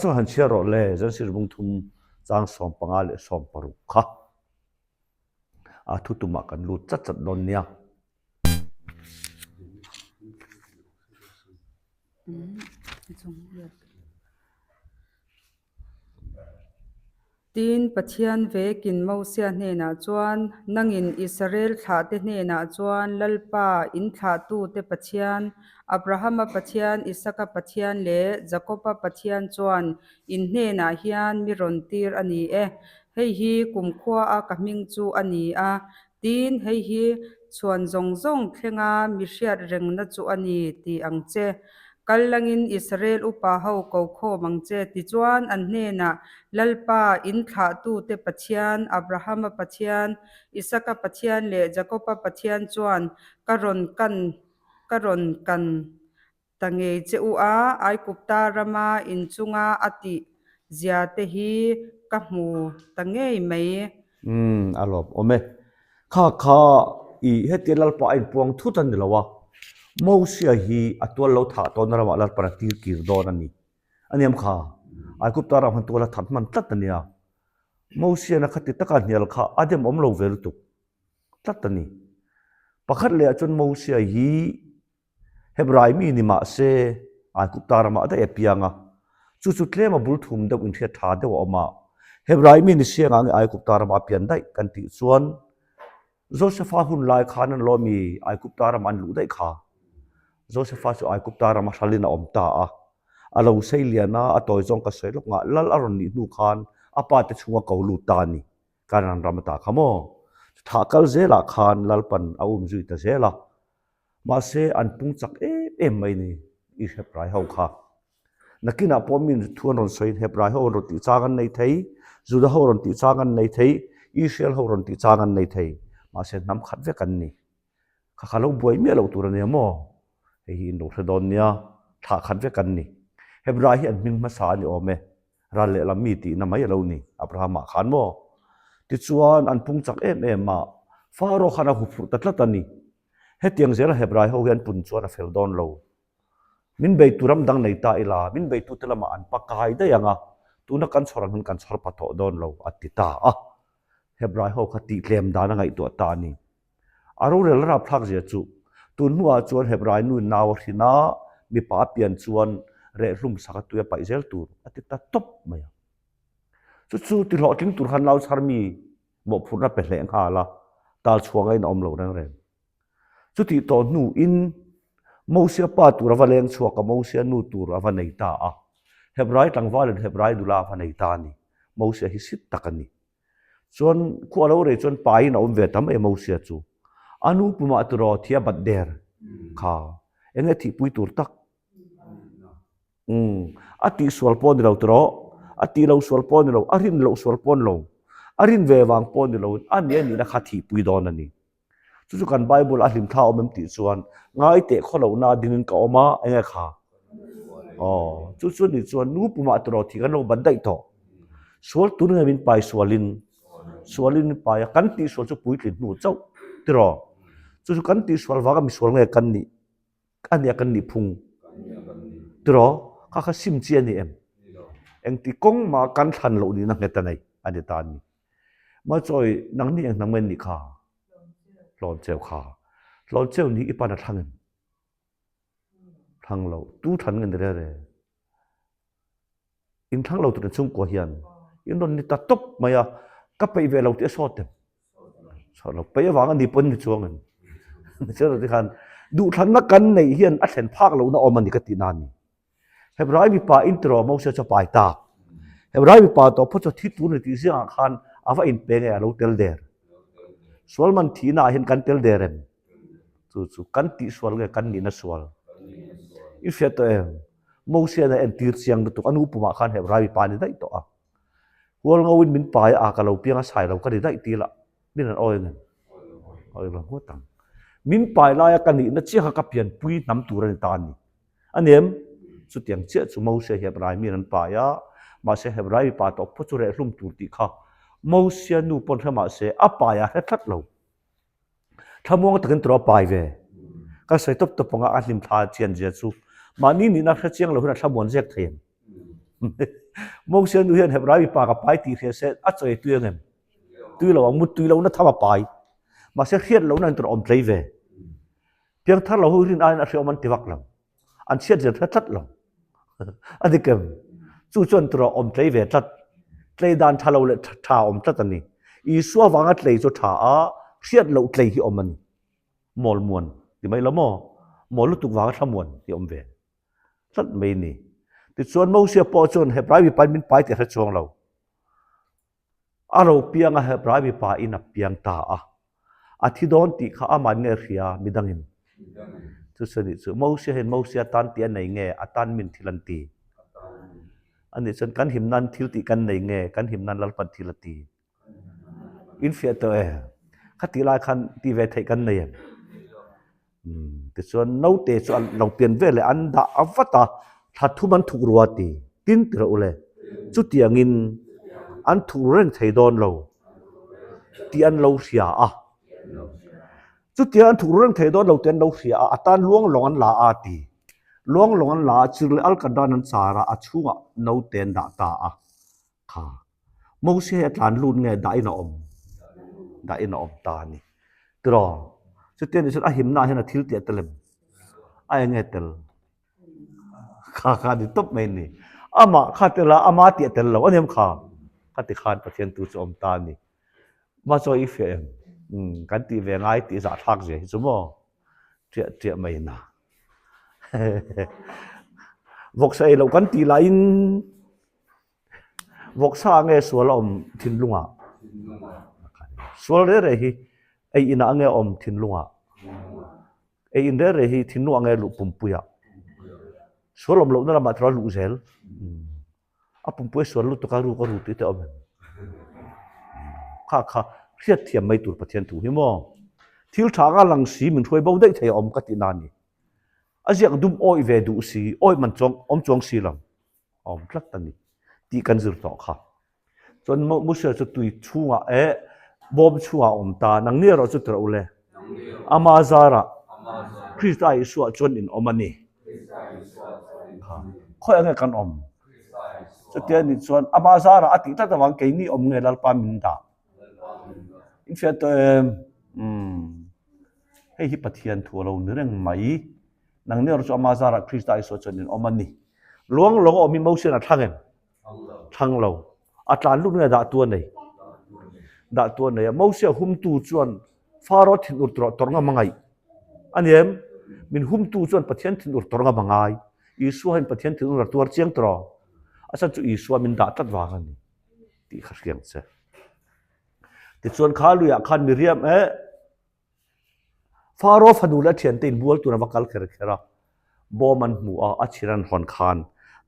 Chuan han chhiar rawh le, Zan bung thum chang 15 leh 60 kha a thu tumah kan lut chat chat dawn nia. Tin, Pathian vekin Mosia hnenah chuan, Nangin Israel thlahte hnenah chuan Lalpa, in thlahtute Pathian, Abrahama Pathian, Isaka Pathian leh Jakoba Pathian chuan in hnenah hian mi rawn tir a ni e. Hei hi kumkhuaa ka hming chu a ni a, Tin, hei hi chhuan zawng zawng thlenga mi hriat rengna chu a ni, ti ang che. Kal langin Israel upa ho ko khawm ang che. Tichuan, an hnenah, Lalpa, in thlahtute Pathian, Abrahama Pathian, Isaka Pathian leh Jakoba Pathian chuan ka rawn kan ka rawn kan Ta ngei che u a, Aigupta rama inchunga a tih zia te hi ka hmu ta ngei mai. Umm, a lawm awm e. Kha kha i hetia Lalpa a inpuang thut a ni lo a, Mosia hi a tual lo thah tawhna ramah Lalpan a tir kir dawn a ni. A niam kha, Aigupta ram han tual a that hman tlat a nia. Mosiana khati taka hnial kha a demawm lo ve lutuk tlat a ni. Pakhat lehah chuan Mosia hi Hebrai mi ni mah se, Aigupta ramah daih a piang a, chu chu tlem a bul thum deuh inhriat tha deuh a awm a. Hebrai mi ni siangah nge Aigupta ramah a pian daih kan tih chuan Josefa hun lai khan an lawmi Aigupta ramah an luh daih kha. Josefa chu Aigupta rama hralin a awm ta a. A lo sei lian a, a tawi zawng ka sawi lawk ngah lal a rawn nih hnu khan a pa te chhunga ko lut ta a ni. Kanan ram ata kha maw? Thah kal zelah khan Lalpan a um zui ta zel a. Mahse, an pung chak em em mai ni, i Hebrai ho kha. Nakinah pawh mi thu an rawn sawiin Hebrai ho an rawn tih chang an nei thei, Juda ho rawn tih chang an nei thei, Israel ho rawn tih chang an nei thei. Mahse, hnam khat vek an ni. Kha kha lo buai miah loh tur a nia maw? Hei hi in lo hre dawn nia, thlah khat vek an ni. Hebrai hi an hming hmasa a ni awm e. Ral lehlam mi tihna mai a lo ni, Abrahama khan maw? Tichuan, an pung chak em em a, Faro khan a huphurh ta tlat a ni. Hetiang zela Hebrai ho hi an pun chuan a fel dawn lo. Min beitu ram dang nei ta ila, min beitute lamah an pakai daih ang a, tuna kan chhawr ang hian kan chhawr pa tawh dawn lo, a ti ta a. Hebrai ho kha tihtlem dan a ngaihtuah ta a ni. A rorel rapthlak zia chu tun hnuah chuan Hebrai nu nau a hrin a, mipa a pian chuan rehhlum sak a tui a paih zel tur a ti ta tawp mai a. Chu chu ti hlawhtling tur khan nau chhar mi mawhphurhna pe hleh nghal a, tal chhuah ngaiin a awm lo reng reng. Chutih tawh hnuin Mosia pa tur a va leng chhuak a, Mosia nu tur a va nei ta a. Hebrai tlangvalin Hebrai nula a va nei ta a ni. Mosia hi sit tak a ni. Chuan khua lo rei chuan pain a awm ve ta mai Mosia chu. A nu pumah tiraw thia bat der kha enge thihpui tur tak? Umm a tih sual pawh ni lo tiraw, a tih lo sual pawh ni lo, a rin loh sual pawh ni lo, a rin ve vang pawh ni lo in a nia nihna kha thihpui dawn a ni. Chu chu kan Bible a hlimthla awm em tih chuan ngai teh khaw lohna dingin ka awm a, enge kha? Aw, chu chu nih chuan nu pumah tiraw thih kan lo bat daih tawh. Sual tun nge min pai sualin, sualin min pai a, kan tihsual chu puitlin hnu chauh tiraw. Chu chu kan tihsual vanga misual nge kan nih, a nia kan nih phung tiraw, kha kha sim chi a ni em? Engti kawng mah kan thlan loh nihna nghet a nei a ni ta a ni. Machawi, nangni eng hnam nge nih kha? Hlawn cheu kha. Hlawn cheu ni i pan a thlang em? Thlang lo. Tu thlan nge ni re re? In thlang lo tur in chhungkua hian in rawn ni ta tawp mai a, ka peih ve lo tih a sawt em? Sawt lo. Peih avang a ni pawn ni chuang em? Ni chuang lo ti khan duhthlanna kan neih hian a thlen phak lohna awm a ni ka tih na a ni. Hebrai mipa in tiraw Moses chu a pai tak. Hebrai mipa tawh phawt chu thi tur ni tih zingah khan a va inpe nge a lo tel der. Sual man thihna ah hian kan tel der em? Chu chu kan tih sual nge kan nihna sual? I hriat tawh em? Moses a entir chiang lutuk a nu pumah khan Hebrai mipa a ni daih tawh a. Hual ngo in min pai a ka lo piang a sai lo ka ni daih ti lah min an awi ngem? Awi lo ngawt ang. Min pai laia ka nihna chiah kha ka pianpui hnam tur a ni ta a ni. A nem, chutiang chiah chu Mose Hebrai miin an pai a, mahse Hebrai mipa tawh pawh chu rehhlum tur tih kha Mosia nu pawn hre mahse a pai a hre tlat lo. Thlamuang takin turaw a pai ve. Kan sawi tawp tawp anga a hlimthla chian zia chu mahni nihna hre chiang lo hian a thlamuan zek thei em? Mosia nu hian Hebrai mipa ka pai tih hria se a chawi tui ang em? Tui lo ang, muttui lohna tham a pai. Mahse hriat lohna in tur a awm tlei ve. Piangthar lo ho rin aiin a hreawm an ti vak lo. An chhiat zel hre tlat lo. A dik em? Chu chuan tur a awm tlei ve tlat. Tlei dan tha lo leh tha awm tlat a ni. Isua vanga tlei chu tha a, hriat loh tlei hi awm a ni. Mawl muan ti mai lo maw? Mawl lutuk vanga thla muan hi awm ve tlat mai a ni. Tichuan Mosia pawh chuan Hebrai mipain min pai tih a hre chuang lo. A ro piang a Hebrai mipa in a piang ta a. A thi dawn tih kha amah nge hria midangin? Chu chu anih chu. Mosia hian Mosia tan tih a nei nge a tan min thil an ti? Anih chuan kan him nan thil tih kan nei nge kan him nan Lalpan thil a ti? In fiah tawh e. Khatih lai khan ti ve theih kan nei em? Tichuan naute chu an lo pian vel leh an dah a vat a, thla thum an thuk rua ti tin ti rawh u le. Chutiangin an thuk ru reng thei dawn lo tih an lo hria a. Chutiang an thuk ru reng thei dawn lo tih an lo hria a, a tan luang lawng an la a ti. Luang lawng an la a, chir leh alkadan an char a, a chhungah naute an dah ta a. Kha. Mose hi a tlan lut nge dah in a awm? Dah in a awm ta a ni. Tiraw? Chutiang nih chuan a himna ah hian a thil tih a tel em? A eng nge tel? Kha kha a ni tawp mai a ni. Amah kha tel a, ama tih a tel lo a ni em kha? Kha ti khan Pathian tu chu a awm ta a ni. Mah chaw i fiah em? Umm kan tih ve ngai tih zahthlak zia hi chu maw? Ṭiah ṭiah mai na. Vawksa ei loh kan tih lahin Vawksa nge sual a awm thinlungah? Sual reh reh hi ei inah nge a awm thinlungah? Ei in reh reh hi thinlungah nge luh pumpuiah? Sual awm lohna lamah tura luh zel. A pumpui a sual lutuk a ruk a ru tih te a awm em? Kha kha hriatthiam mai tur Pathian thu hi maw? Thil tha anga lang si min hruai bo daih thei a awm ka tih na a ni. A ziak dum awih ve duh si, awih man chuang awm chuang si lo. a awm tlat a ni tih kan zir tawh kha. Chuan Moshe chu tui chhungah eh bawm chhungah a awm ta, nangni erawh chu ti rawh u le. Ama zarah Krista Isua chuan in awm a ni. Kha khawi ange kan awm? Chutia nih chuan ama zarah a tih tlat avang keini awm nge Lalpa min dah. In hriat tawh em? Umm. Hei hi Pathian thu a lo ni reng mai. Nangni erawh chu ama zarah Krista Isua chuan in awm a ni. Luang lawng a awm hi Mosian a thlang em? Thlang lo. A tlan lut nge dah tu a nei? Dah tu a nei a. Mosia humtu chuan Faro thinur tawrh tawrh ngam a ngaih. A ni em? Min humtu chuan Pathian thinur tawrh ngam a ngai. Isua hian Pathian thinur a tuar chiang tawrh. A chhan chu Isua min dah tlat vang a ni tih kha hriang che. Tichuan kha luiah khan Miriam eh Faro fanu leh a thiante inbual tur a va kal kher kher a, bawm an hmu a, a chhir an hawn khan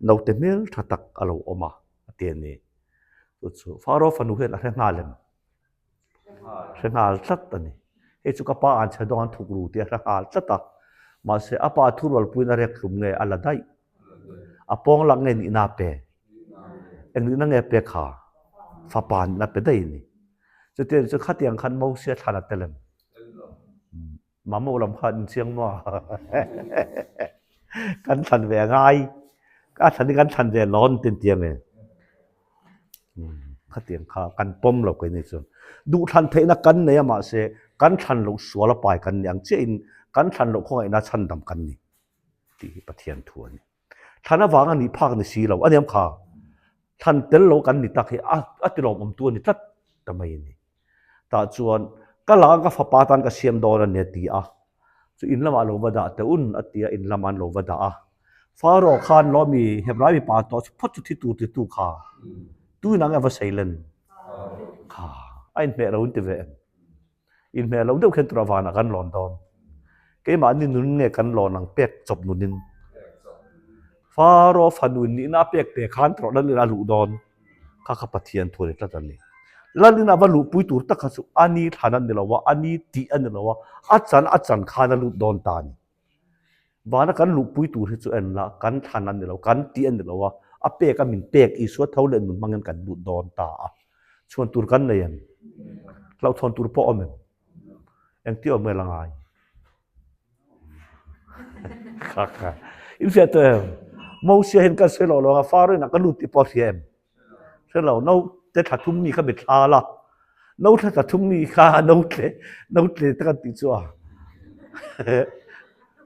naute hmel tha tak a lo awm a, a ti a ni. Chu chu Faro fanu hian a hre nghal em? Hre nghal tlat a ni. Hei chu ka pa an chhe dawng an thuk ru tih a hre nghal tlat a, mahse a pa thurualpuiin a rek hlum nge a la daih. A pawng lak nge nihna a pe? Eng nihna nge a pek kha? Fapa nihna a pe daih a ni. Chutiang chu khatiang khan Mosia thlan a tel em? Mamawh lam kha an inchiang maw? Kan thlan ve a ngai. A thlan hi kan thlan ve lawn tin tiang e. Khatiang kha kan pawm lo keini chuan. Duhthlan theihna kan nei a mahse kan thlan loh sual a pai kan ni ang chiahin kan thlan loh khawngaihna chhandam kan ni tih hi Pathian thu a ni. Thlan avanga nih phak ni si lo a niam kha. Thlan tel lo kan ni tak hi a a ti lawmawm tu a ni tlat ta mai a ni. Tah chuan ka lak ang ka fapa tan ka siam dawn a ni a ti a. Chu in lamah lo va dah teh un a ti a, in lamah an lo va dah a. Pharaoh khan lawmi Hebrai mipa tawh chu phawt chu thi tur ti tu kha tuin ang e va sei len kha a inhmeh lo in ti ve em? Inhmeh loh deuh khian tura vanah kan lawn dawn. Keimahni nun nge kan lawn ang pek chawp nunin. Faro fanu nihna a pek pe khan tawrh Lalin a luh dawn. Kha kha Pathian thu a ni tlat a ni. Lalin a va luhpui tur tak kha chu a ni thlan a ni lo a, a ni tih a ni lo a, a chan a chan khan a lut dawn ta a ni. Vana kan luhpui tur hi chu en la, kan thlan a ni lo, kan tih a ni lo a, a pek a min pek Isua tho leh nun hmangin kan lut dawn ta a. Chhuan tur kan nei em? Hlauhthawn tur pawh awm em? Engti awm nge la ngai? Kha kha. In fiah tawh em? Mosia hian kan sawi loh lo a, Faro inah ka lut tih pawh a hria em? Hre lo, no te thla thum mi kha mi thla la, no thla thla thum mi kha no tle, no tle te kan tih chu a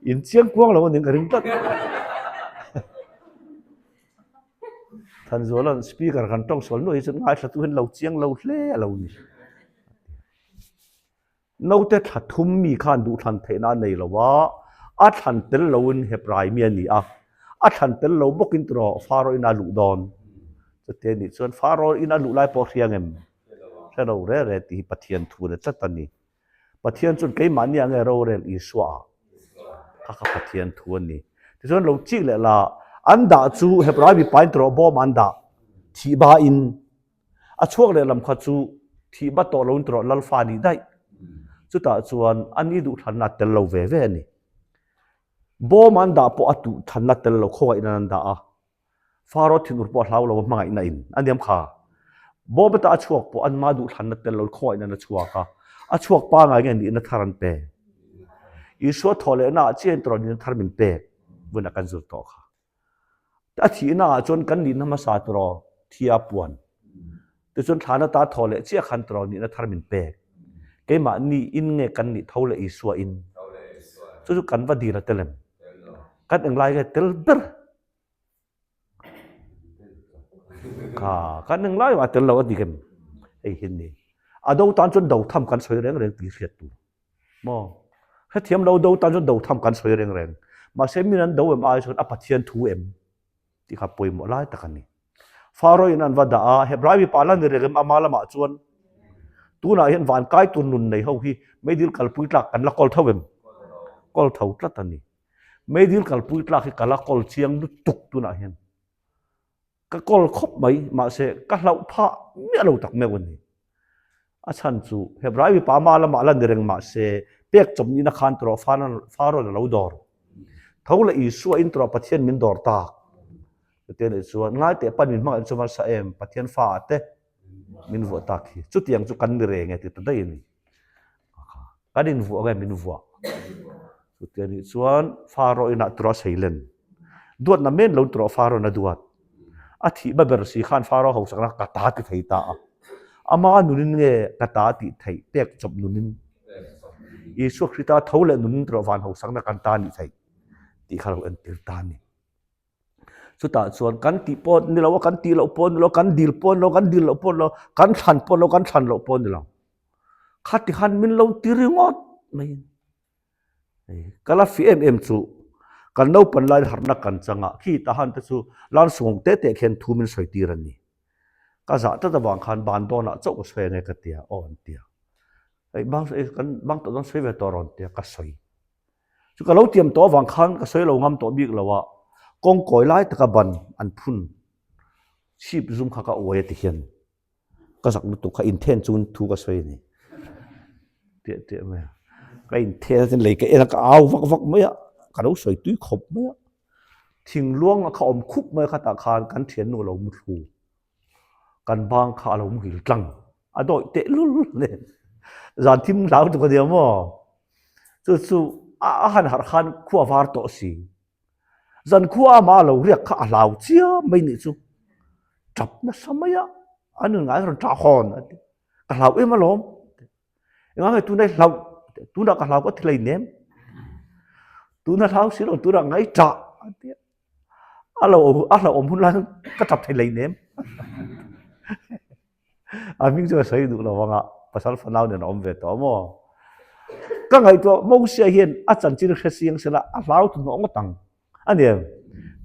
in chiang kuang lo a ning ka ring tlat. Thanzuala'n speaker kan tawng sual nuai hi chuan ngaithla tu hian lo chiang lo hle a lo ni. Naute thla thum mi khan duhthlan theihna a nei lo a, a thlan tel loin Hebrai mi a ni a, a thlan tel lo bawkin tiraw Faro in a luh dawn. Chute nih chuan Faro in a luh lai pawh a hria ngem? Hre lo re re tih hi Pathian thu le tlat a ni. Pathian chuan keimahni ah nge rorel Isua ah? Kha kha Pathian thu a ni. Tichuan lo chik leh la, an dah chu Hebrai mipa in tiraw bawm an dah thih ba in A chhuak leh lam kha chu thih bat tawh loin tawrh Lalfa a nih daih. Chutah chuan a ni duhthlanna a tel lo ve ve a ni. Bawm an dah pawh a duhthlanna tel lo khawngaihna an dah a. Faro thinur pawh a hlau lo a hmangaihna in a niam kha. Bawm ata a chhuak pawh anmah duhthlanna tel lo khawngaihna an a chhuak a. A chhuak pangai nge nihna thar an pe. Isua thawh lehna ah chian tawrh nihna thar min pek vun a kan zir tawh kha. A thihna ah chuan kan nihna hmasa tiraw thia puan. Tichuan thlana ta thaw leh chiah khan tiraw nihna thar min pek. Keimah ni in nge kan nih tho leh Isua in. Chu chu kan va dil a tel em? Kan englai nge tel ber? Kha kan englai mah a tel lo a dik em? Hei hi ni. A do tan chuan do tham kan sawi reng reng tih hriat tur. Maw? Hrethiam lo do tan chuan do tham kan sawi reng reng. Mahse min an do em ai chuan a Pathian thu em tih kha pawimawh lai tak a ni. Pharaoh in an va dah a, Hebrai mipa la ni reng em ama lamah chuan tunah hian van kai tur nun nei ho hi meidil kalpui tlak kan la kawl tho em? Kawl tho tlat a ni. Meidil kalpui tlak hi ka la kawl chiang lutuk tunah hian. Ka kawl khawp mai, mahse ka hlauh phah miah lo tak meuh a ni. A chhan chu Hebrai mipa ama lamah la ni reng mahse pek chawp nihna khan tawrh Pharaoh-in a lo dawr. Tho leh Isua in tawrh Pathian min dawr tak. Chutiang nih chuan ngai teh pan min hmangaih chu van sa em, Pathian fa ah te min vuah tak hi. Chutiang chu kan ni reng e ti ta daih a ni. Kan invuah nge min vuah? Chutia nih chuan Pharaoh inah tawrh a seilen. Duatna men lo tawrh Pharaoh in a duat. A thih ba ber si khan Pharaoh hausakna ka ta ti thei ta a. Ama nunin nge ka ta tih theih pek chawp nunin. Isua Krista tho leh nunin tawrh van hausakna kan ta nih theih tih kha lo entir ta a ni. Chutah chuan kan tih pawh ni lo a, kan tih loh pawh ni lo, kan dil pawh ni lo, kan dil loh pawh ni lo, kan thlan pawh ni lo, kan thlan loh pawh ni lo. Khati khan min lo ti ringawt mai. Ka la fi em em chu kan naupan lai harhna kan chang a, khi tahan te chu lan sungawng te te khian thu min sawi tir a ni. Ka zah tlat avang khan ban dawnah chauh ka sawi ange ka tia, aw an tia. Hei bang kan bang tawh dawn sawi ve tawh rawn tia ka sawi. Chu ka lo tiam tawh avang khan ka sawi lo ngam tawh bik lo a, kawng kawi lai taka ban an phun chhip zum kha ka uai a ti hian ka zak lutuk kha inthen chungin thu ka sawi a ni. Tiah tiah mai a, ka inthen a chuan lei ka en a ka au vak vak mai a, ka lo sawi tui khawp mai a, thingluang a kha awm khup mai a khatah khan kan thiannu a lo mu thlu. Kan bang kha a lo muhil tlang a dawih teh lul nen zan thim hlau tuk a nia maw chu chu a han harh khan khua var tawh si zan khua ama a lo riak kha a hlau chiam mai nih chu tap nasa mai a a nun ngai rawn tah hawn a ti ka hlau em alawm engah nge tuna i hlau tunah ka hlau ka ti hlei nem tuna hlau si lo tunah ngai tah a ti a. A lo a hlauhawm hun lai ka tap thei lei nem. A hming chu a sawi duh lo anga pasal fanau nen a awm ve tawh maw. Ka ngaihtuah Mosia hian a chanchin hre siang sela a hlau tu hnawh ngawt ang. A ni em?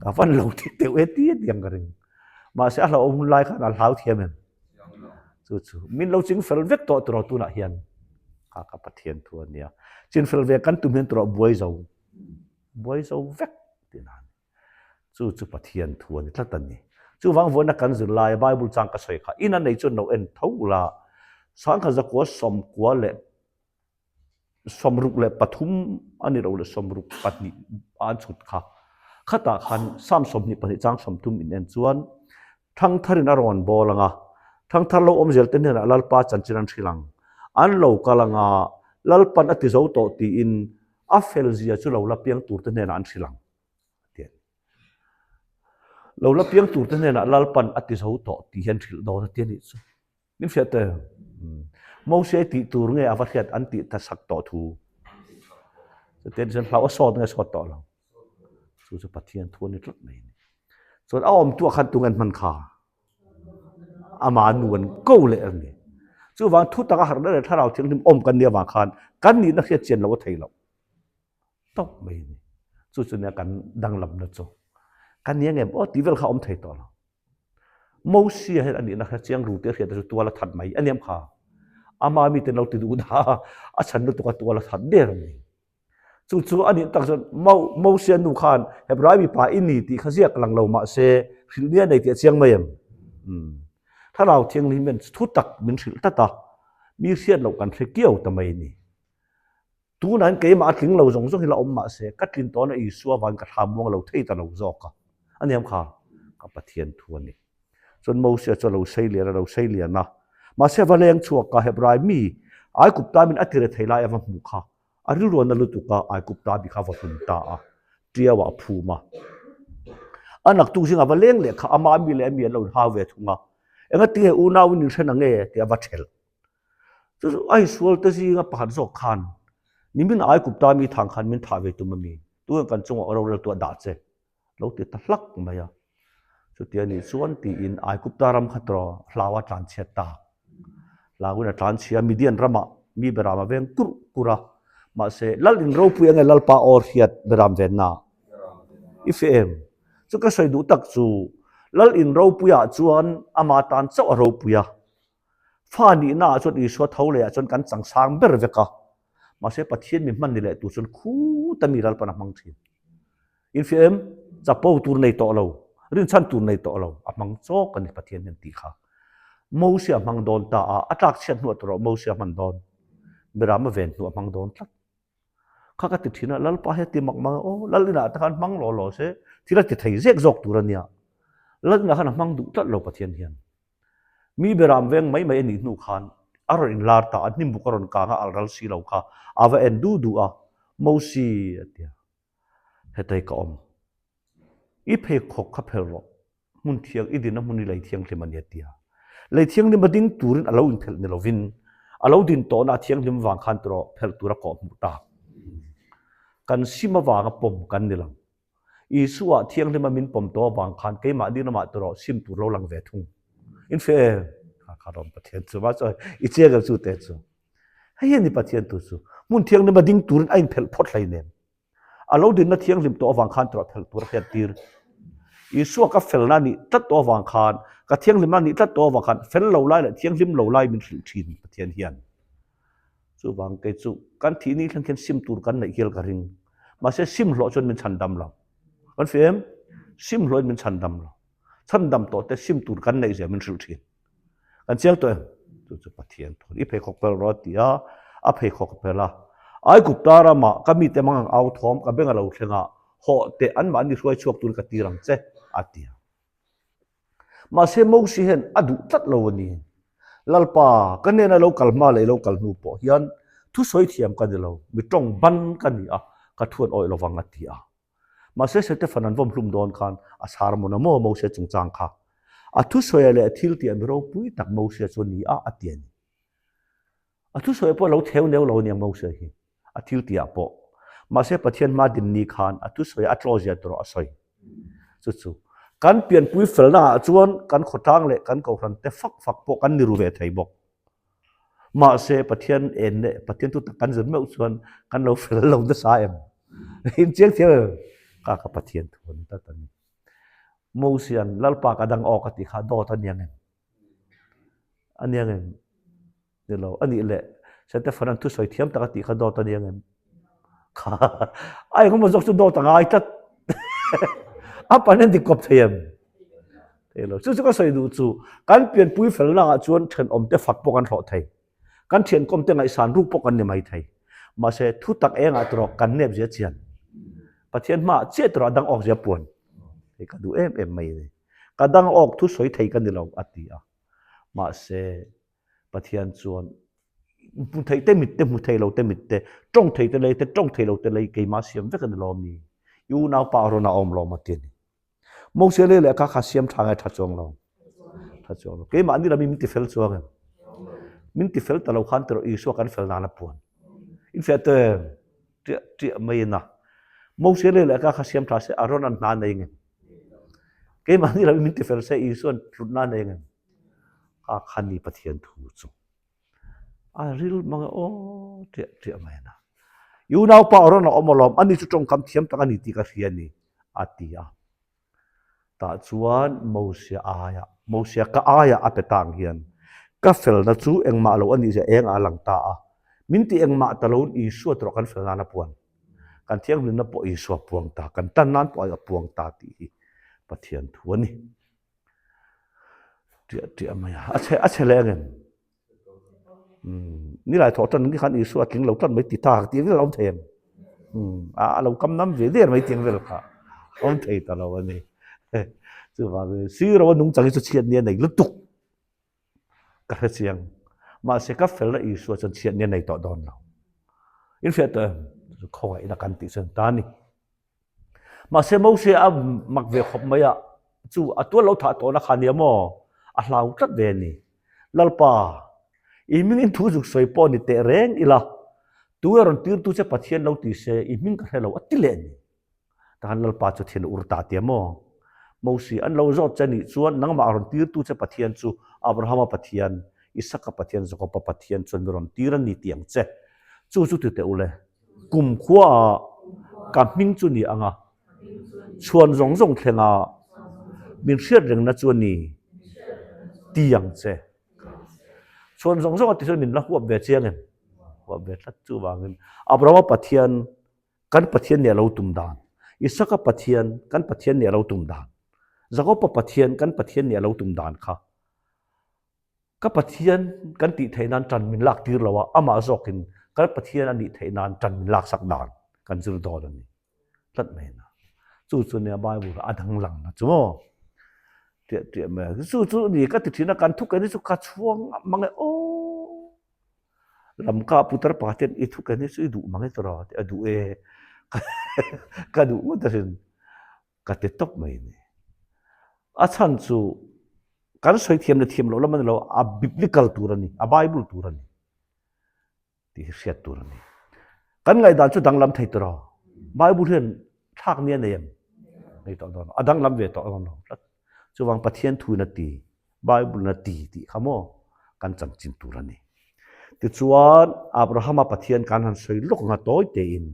Ka van lo ti teuh e ti a ti ang ka ring. Mahse a hlauhawm hun lai khan a hlau thiam em? Chu chu min lo ching fel vek tawh tiraw tunah hian. Kha ka Pathian thu a nia. Chin fel ve kan tum hian tiraw buai zo. Buai zo vek tih na a ni. Chu chu Pathian thu a ni tlat a ni. Chuvang vawiina kan zir laia Bible chang ka sawi kha in a nei chuan lo en tho ula, sangkhat zakua sawmkua leh 63 a ni lo leh 62 a an chhut kha. Khatah khan Psalm 22 chang 30 in en chuan Thangtharin a rawn bawl ang a, thangthar lo awm zel te hnenah Lalpa chanchin an hrilh ang. An lo kal ang a, Lalpan a ti zo tawh tiin a fel zia chu lo la piang tur te hnenah an hrilh ang, a ti a ni. Lo la piang turte hnenah Lalpan a ti zo tawh tih hian hrilh dawn a ti a nih chu. Min hriat te? Mose tih tur nge a va hriat an tih ta sak tawh thu. Chutiang chuan hlau a sawt nge sawt tawh lo. Chu chu Pathian thu a ni tlat mai a ni. Chuan a awmtuah khan tunge an hman kha? Ama nu an ko leh a ni. Chuvang thu taka harhna leh thlarau thianghlim awm kan nih avang khan kan nihna hriat chian loh a thei loh. Tawp mai a ni. Chu chu nia kan danglamna chu. Kan ni angem aw tih vel kha a awm thei tawh lo. Mosia hian a nihna kha chiang ru tih a hriat te chu tual a that mai a niam kha. Ama miten lo ti duh dah a, a chhan lutuk a tual a that der a ni. Chu chu a nih tak chuan Mo Mosia nu khan Hebrai mipa i ni tih kha ziak lang lo mah se hrilh nia nei tih a chiang mai em? Umm. Thlarau Thianghlim hian thu tak min hrilh tlat a, mi hriat loh kan hre kiau ta mai a ni. Tunah hian keimah a tling lo zawng zawng hi la awm mah se ka tlin tawhna Isua vangin ka thla muang lo thei ta lo zawk a. A niam kha ka Pathian thu a ni. Chuan Mosia chu a lo sei lian a lo sei lian a. Mahse a va leng chhuak a, Hebrai mi Aigupta min a ti re thei lai a va hmuh kha. A rilruan na lutuk a, Aigupta mi kha a va hlum ta a, Tiau ah a phum a. A naktuk zingah va leng leh kha ama mi leh a mi an lo inhau ve thung a. Engatinge unau in inhren ang e tih a va thelh. Chu chu a insual te zinga pakhat zawk khan nimin Aigupta mi thang khan min thah ve tum a mi, tunge kan chungah rorel tu a dah che? lo ti ta hlak mai a. Chutia nih chuan tiin Aigupta ram kha tawh hlau a tlanchhiat ta. Hlauin a tlanchhia Midian ramah mi beram a veng kurh kurh a. Mahse, Lal in ropui ange Lalpa aw hriat beram venna i fe em? Chu ka sawi duh tak chu Lal in ropuiah chuan ama tan chauh a ropui a. Fa nihna ah chuan Isua tho leh ah chuan kan chang sang ber vek a. Mahse, Pathian mi hman ni leh tur chuan khuta mi Lalpan a hmang thin. Infiah em? Chapo tur nei tawh lo, rinchhan tur nei tawh lo, a hmang chawk a ni Pathian hian tih kha. Moses a hmang dawn ta a, a tlak chhiat hnuah tawh Moses a hman dawn. Mirama ven hnuah a hmang dawn tlat. Kha ka ti thin a, Lalpa hi a ti mak mang a, aw Lal inah te khan hmang law law se, thil a ti thei zek zawk tur a nia. Lal inah khan a hmang duh tlat lo Pathian hian. Mi beram veng mai mai a nih hnu khan a rawn inlar ta a, hnimbuk a rawn kang a, alh ral si lo kha a va en du du a, Moses a ti a. Hetei ka awm. I pheikhawk kha phelh rawh. Hmun thiang, i dinna hmun hi lei thianghlim a ni a ti a. Lei thianghlim a ding turin a lo inphelh ni lovin, a lo din tawhna a thianghlim vang khan tawh phelh tur a kawh hmuh ta. Kan sim avanga pawm kan ni lo. Isua thianghlima min pawm tawh avang khan keimah ding lamah tawh sim tur lo lang ve thung. Infe em? Kha kha rawm Pathian chu ma chuan i chiang em chu te chu. Hei hi a ni Pathian tu chu. Hmun thianghlim a ding turin a inphelh phawt hleinem. A lo dinna thianghlim tawh avang khan tawh phelh tur a hriat tir. Isua ka felna nih tlat tawh avang khan, ka thianghlimna nih tlat tawh avang khan fel lo lai leh thianghlim lo lai min hrilh thin Pathian hian. Chuvang kei chu kan thih ni thleng khian sim tur kan neih hial ka ring. Mahse sim hlawh chuan min chhan dam lo. Kan hria em? Sim hlawhin min chhan dam lo. Chhan dam tawh te sim tur kan neih zia min hrilh thin. Kan chiang tawh em? Chu chu Pathian thu. I pheikhawk pel rawh a ti a, a pheikhawk a pel a. Aigupta ramah ka mite mang ang au thawm ka beng a lo thleng a, hawh teh anmahni hruai chhuak turin ka tir ang che, a ti a. Mahse Mosi hian a duh tlat lo a ni. Lalpa, ka hnena lo kal hma leh i lo kal hnu pawh hian thusawi thiam ka ni lo, mi tawng ban ka ni a, ka thu an awih lovang a ti a. Mahse Setefan an vawm hlum dawn khan a sermon a maw Mose chungchang kha a thusawi leh a thil tih a mi ropui tak Mose chu a ni a a ti a ni. A thusawi pawh a lo theu neu lo a nia Mose hi a thil tih ah pawh. Mahse Pathian hma din ni khan a thusawi a tlaw zia tur a sawi. Chu chu kan pianpui felna ah chuan kan khawtlang leh kan kohhran te fak fak pawh kan ni ru ve thei bawk. Mahse Pathian en leh Pathian thu tak kan zir meuh chuan kan lo fel lo nasa em? In chiang thiam em? Ka ka Pathian thu a ni tlat a ni. Mosian Lalpa ka dang awk a tih kha dawt a niang em? A niang em? Ni lo. A nih leh Setefana'n thusawi thiam tak a tih kha dawt a niang em? Kha a engemaw zawk chu dawt a ngai tlat. A pa'n an dikawp thei em? Thei lo. Chu chu ka sawi duh chu kan pianpui felna ah chuan thenawm te fak pawh kan hlawh thei. Kan thiankawm te ngaihsan ruk pawh kan ni mai thei. Mahse thu tak engah tawh kan nep zia chian. Pathian hmaah chiah tawh a dang awk zia puan. Hei ka duh em em mai a ni. Ka dang awk thu sawi thei ka ni lo a ti a. Mahse Pathian chuan hmu thei te mit te hmu thei lo te mit te tawng thei te lei te tawng thei lo te lei keimah siam vek a ni lo a mi. I unaupa a rawn a awm lo maw ti a ni. Mosia lei leh ka kha siam tha nge tha chuang lo. Tha chuang lo. Keimah ni lami min ti fel chuang em. Min ti fel ta lo khan tiro Isua kan fel nan a puan. In fiah te ṭiah ṭiah mai in a. Mosia lei leh ka kha siam tha se Aaron an hna nei ngem. Keimah ni lami min ti fel se Isuan hlutna nei ngem. Kha kha ni Pathian thu chu. A ril mang e aw ṭiah ṭiah mai a. I unaupa a rawn a awm alawm, ani chu ṭawngkam thiam tak a ni tih ka hria a ni, a ti a. Tah chuan Mosia aia, Mosia ka aia a pe ta ang hian ka felna chu engmah lo a nih zia eng ah a lang ta a. Min ti engmah ta loin Isua tawrh kan fel nan a puan. Kan thianghlimna pawh Isua puang ta, kan tan nan pawh a puang ta tih hi Pathian thu a ni. Ṭiah ṭiah mai a, a chhe a chhe leh angem? Umm nilai thawh ṭan ni khan Isua a tling lo ṭan mai ti ta tih vel a awm thei em? Umm a a lo kam nam ve der mai tiang vel kha awm thei ta lo a ni. Chuvangin siro a nungchang hi chu chhiat ni a nei lutuk ka hre chiang. Mahse ka felna Isua chuan chhiat ni a nei tawh dawn lo. In hriat tawh em? Khawngaihna kan tih chuan ta a ni. Mahse Mose a mak ve khawp mai a, chu a tual lo thah tawhna kha nia maw? A hlau tlat ve a ni. Lalpa, i hmingin thu zuk sawi pawh ni teh reng ila, tunge rawn tirtu che Pathian lo ti se, i hming ka hre lo a ti leh a ni. Tahan Lalpa chu thin a ur ta tia maw? Mose, an lo zawt che nih chuan nangmah rawn tirtu che Pathian chu Abrahama Pathian, Isaka Pathian, Jakoba Pathian chuan mi rawn tir a ni ti ang che. Chu chu ti teh ule. Kumkhua ah ka hming chu ni ang a, chhuan zawng zawng thleng a min hriat rengna chu a ni ti ang che. Chhuan zawng zawng a ti chuan min la huap ve chiang em? Huap ve tlat chuvangin Abrahama Pathian kan Pathian nih a lo tum dan, Isaka Pathian kan Pathian nih a lo tum dan, Jakoba Pathian kan Pathian nih a lo tum dan kha Ka Pathian kan tih theih nan ṭan min lak tir lo a, amah zawkin kan Pathian a nih theih nan ṭan min laksak dan kan zir dawn a ni tlat mai a. Chu chu nia Bible a danglang na chu maw? Ṭiah ṭiah mai a. Chu chu ni ka ti ṭhin a, kan thu ken hi chu ka chhuang mang e aw. Lamka putar pakhat hian i thu ken hi chu i duh mang e tawrh a, a duh e ka duh ngawt asin. Ka ti tawp mai a ni. A chhan chu kan sawi thiam leh thiam loh lam a ni lo, a biblical tur a ni, a Bible tur a ni tih hi hriat tur a ni. Kan ngaihdan chu danglam thei tawh lo. Bible hian thlak ni a nei em? Nei tawh dawn lo. A danglam ve tawh dawn lo tlat. Chuvang Pathian thuin a ti, Bible in a ti tih kha maw kan chanchin tur a ni. Tichuan Abrahama Pathian kan han sawi lawk ang a tawi tein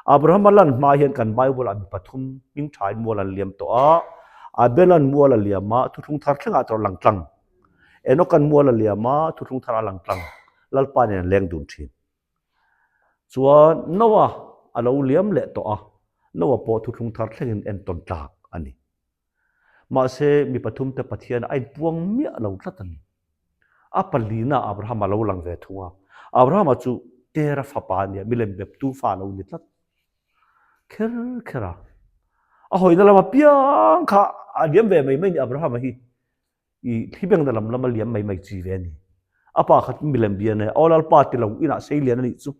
Abrahama lan hma hian kan Bible ah mi pathum hming thain mual an liam tawh a, Abela'n mual a liam a, thuthlung thar thlengah tawrh a lang tlang. Enoka'n mual a liam a, thuthlung thar a lang tlang. Lalpa nen an leng dun thin. Chuan Noah a lo liam leh tawh a, Noah pawh thuthlung thar thlengin entawn tlak a ni. Mahse, mi pathumte Pathian a inpuang miah lo tlat a ni. A palina Abrahama lo lang ve thung a. Abrahama chu Tera fapa a nia, milem beptu fa a lo ni tlat kher kher a. A hawina lam apiang kha a liam ve mai mai ni Abrahama hi. I thlibengna lam lama liam mai mai chi ve a ni. A pa kha milem bia nia, Aw Lalpa ti lo inah sei lian a nih chu.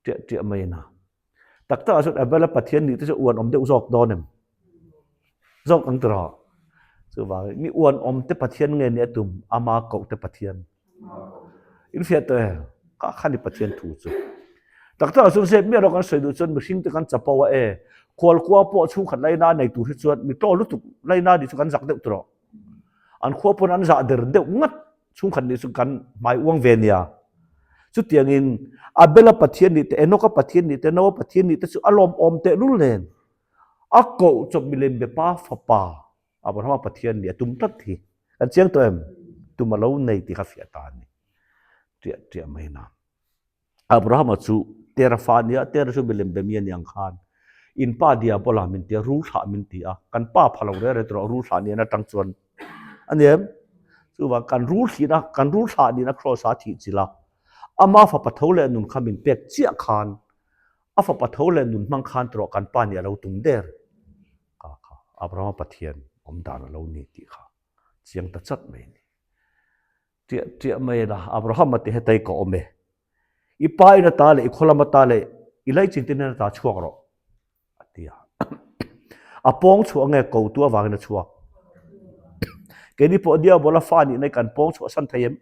Ṭiah ṭiah mai a na. Tak takah chuan Abel-a Pathian nih te chu uan awm deuh zawk dawn em? Zawk ang tiraw? Chuvangin mi uan awm te Pathian nge nih a tum? Ama koh te Pathian. In hriat tawh em? Kha kha ni Pathian thu chu. Tak takah chuan zep miah lo kan sawi duh chuan mihring te kan chapo a e. Khualkhua pawh chhungkhat laina nei tur hi chuan mi tlaw lutuk laina nih chu kan zak deuh tiraw? An khua pawn an zah der deuh ngat. Chhungkhat nih chu kan hmai uang ve nia. Chutiangin Abel-a Pathian nih te, Enoch-a Pathian nih te, Noah Pathian nih te chu a lawmawm tehlul nen a koh chawp milem bepa fapa Abrahama Pathian nih a tum tlat hi. Kan chiang tawh em? Tum a lo nei tih kha fiah ta a ni. Ṭiah ṭiah mai na. Abrahama chu Tera fa a ni a, Tera chu milem be mi a ni ang khan in pa Diabola min ti a, rul thlah min ti a, kan pa pha lo reh reh tawh rul thlah nen atang chuan a ni em? Chuvang kan rul thih na, kan rul thlah nihna kraws a thih chilh a, ama fapa tho leh nun kha min pek chiah khan a fapa tho leh nun hmang khan tawh kan pa nih a lo tum der kha kha Abrahama Pathian awm dan a lo ni tih kha chiang ta chat mai a ni. Ṭiah ṭiah mai la, Abraham a ti hetai ka awm e. I pa in ata leh i khaw lam ata leh i laichin te hnen ata chhuak rawh, a ti a. A pawng chhuah nge kotu avangin a chhuak? Keini pawh Diabola fa nihna hi kan pawng chhuah san thei em?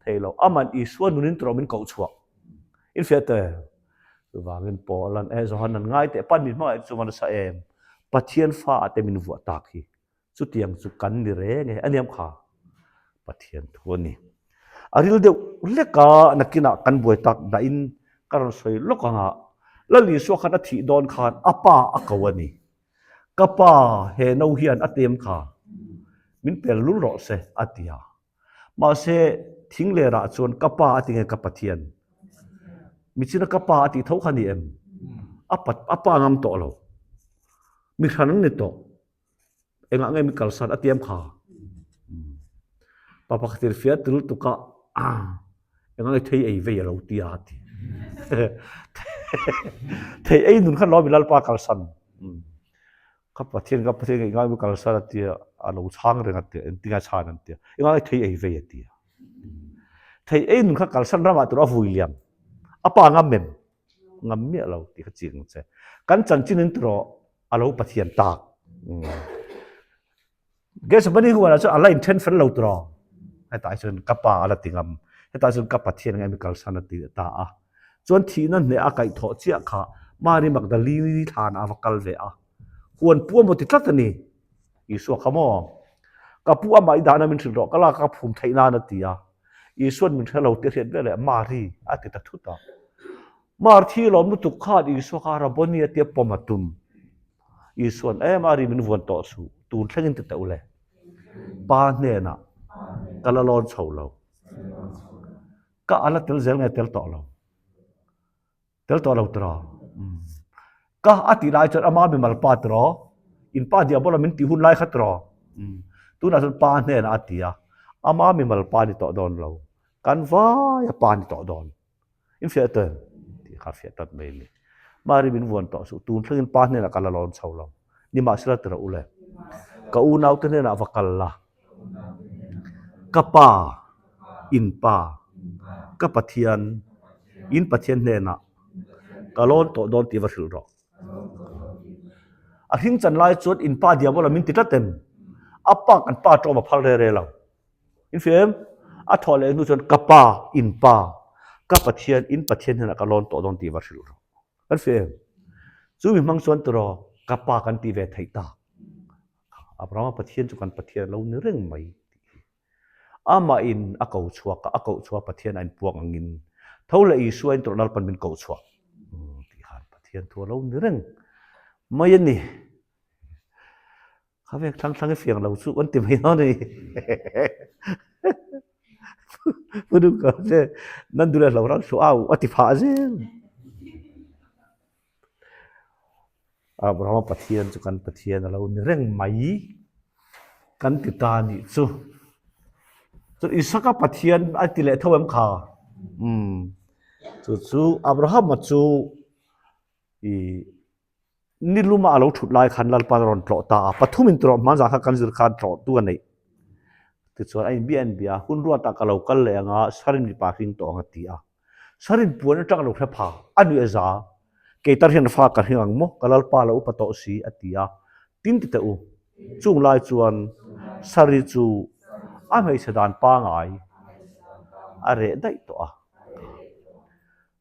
Thei lo. Aman Isua nunin tawh min koh chhuah. In fiah te. Chuvangin Paul-an eh Johan-an ngai teh pan min hmangaih chu va nasa em? Pathian fa ah te min vuah tak hi. Chutiang chu kan ni reng e, a niam kha Pathian thu a ni. A ril deuh hlek a, nakinah kan buai tak dahin ka rawn sawi lawk ang a, Lal Isua khan a thih dawn khan a pa a ko a ni. Ka pa, he no hian a tem kha min pel lul rawh se, a ti a. Mahse, thinglerah chuan ka pa a ti nge ka Pathian? Michina ka pa a tih tho kha ni em? A pa, a pa ngam tawh lo. Mi hran an ni tawh. Engah nge mi kalsan a tiam kha? Pa pakhatin fiah tul tukah engah nge thei ei vei a lo ti a ti. Thei ei nun khan lo mi lalpa kalsan. Ka Pathian ka Pathian engah nge mi kalsan a tia a lo chhang reng a tia engtin a chhan an tia. Engah nge thei ei vei a tia. Thei ei nun kha kalsan ramah tur a vui liam. A pa ngam em? Ngam miah lo tih kha chiang che. Kan chanchin in tiraw a lo Pathian tak. Gethsemane huanah chuan a la inthen fel lo tiraw. Hetah chuan ka pa a la ti ngam. Hetah chuan ka Pathian nge mi kalsan a ti ta a. Chuan thihna hneh a kaihthawh chiah kha Mary Magdalene thlanah a va kal ve a. Huan pu a maw ti tlat a ni. Isua kha maw? Ka pu amah i dahna min hrilh rawh, ka lak a ka phum theih nan a ti a. Isua'n min hre lo tih a hriat veleh Mari a ti ta thut a. Mar thi lawm lutuk khan Isua kha Rabboni a tia pawm a tum. Isua'n, E Mari min vuan tawh suh, tun thlengin ti teh u le. Pa hnenah ka la lawn chho lo. Ka a la tel zel nge tel tawh lo. Tel tawh lo tiraw? Ka a tih lai chuan ama mimal pa tiraw? In pa diabola min tih hun lai kha tiraw? Tunah chuan pa hnenah a ti a, ama mimal pa ni tawh dawn lo, kan vaia pa ni tawh dawn. In fiah tawn tih kha fiah tlat mai a ni. Mari min vuan tawh suh, tun thlengin pa hnenah ka la lawn chho lo. Nimahsela tiraw u le, ka unaute hnenah va kal la, Ka pa, in pa, ka Pathian, in Pathian hnenah ka lawn tawh dawn tih va hrilh rawh. A hring chan lai chuan in pa diabola min ti tlat em? A pa kan pa ṭawm a phal re re lo. In hria em? A thawh leh hnu chuan ka pa, in pa, ka Pathian, in Pathian hnenah ka lawn tawh dawn tih va hrilh rawh. Kan hria em? Chu mi hmang chuan tiraw ka pa kan ti ve theih tak. Abrahama Pathian chu kan Pathian a lo ni reng mai tih hi. Amah in a ko chhuak a, a koh chhuah Pathian a inpuak angin tho leh Isua in tawrh Lalpan min koh chhuak tih khan Pathian thu a lo ni reng mai a ni. Kha vek thlang thlang i fiang lo chu kan ti mai dawn a ni. Pu Duhka che nan duh leh hlo rang hlu au a ti phah zel. Abrahama Pathian chu kan Pathian a lo ni reng mai kan ti ta nih chu. Chuan Isaka Pathian a ti leh tho em kha? Umm. Chu chu Abrahama chu i ni luma a lo thut lai khan Lalpa a rawn tlawh ta a, pathumin tawrh hmanzah kha kan zir khan tlawhtu a neih. Tichuan a inbia inbia a, hun ruatah ka lo kal leh ang a, Sarin mipa hring tawh ang a ti a. Sarin puan atang a lo hre pha, a nuih a za. Kei tar hian fa ka hring ang maw, ka Lalpa lo upa tawh si, a ti a. Tin ti teh u, chung lai chuan Sari chu a hmeichhe dan pangai a reh daih tawh a.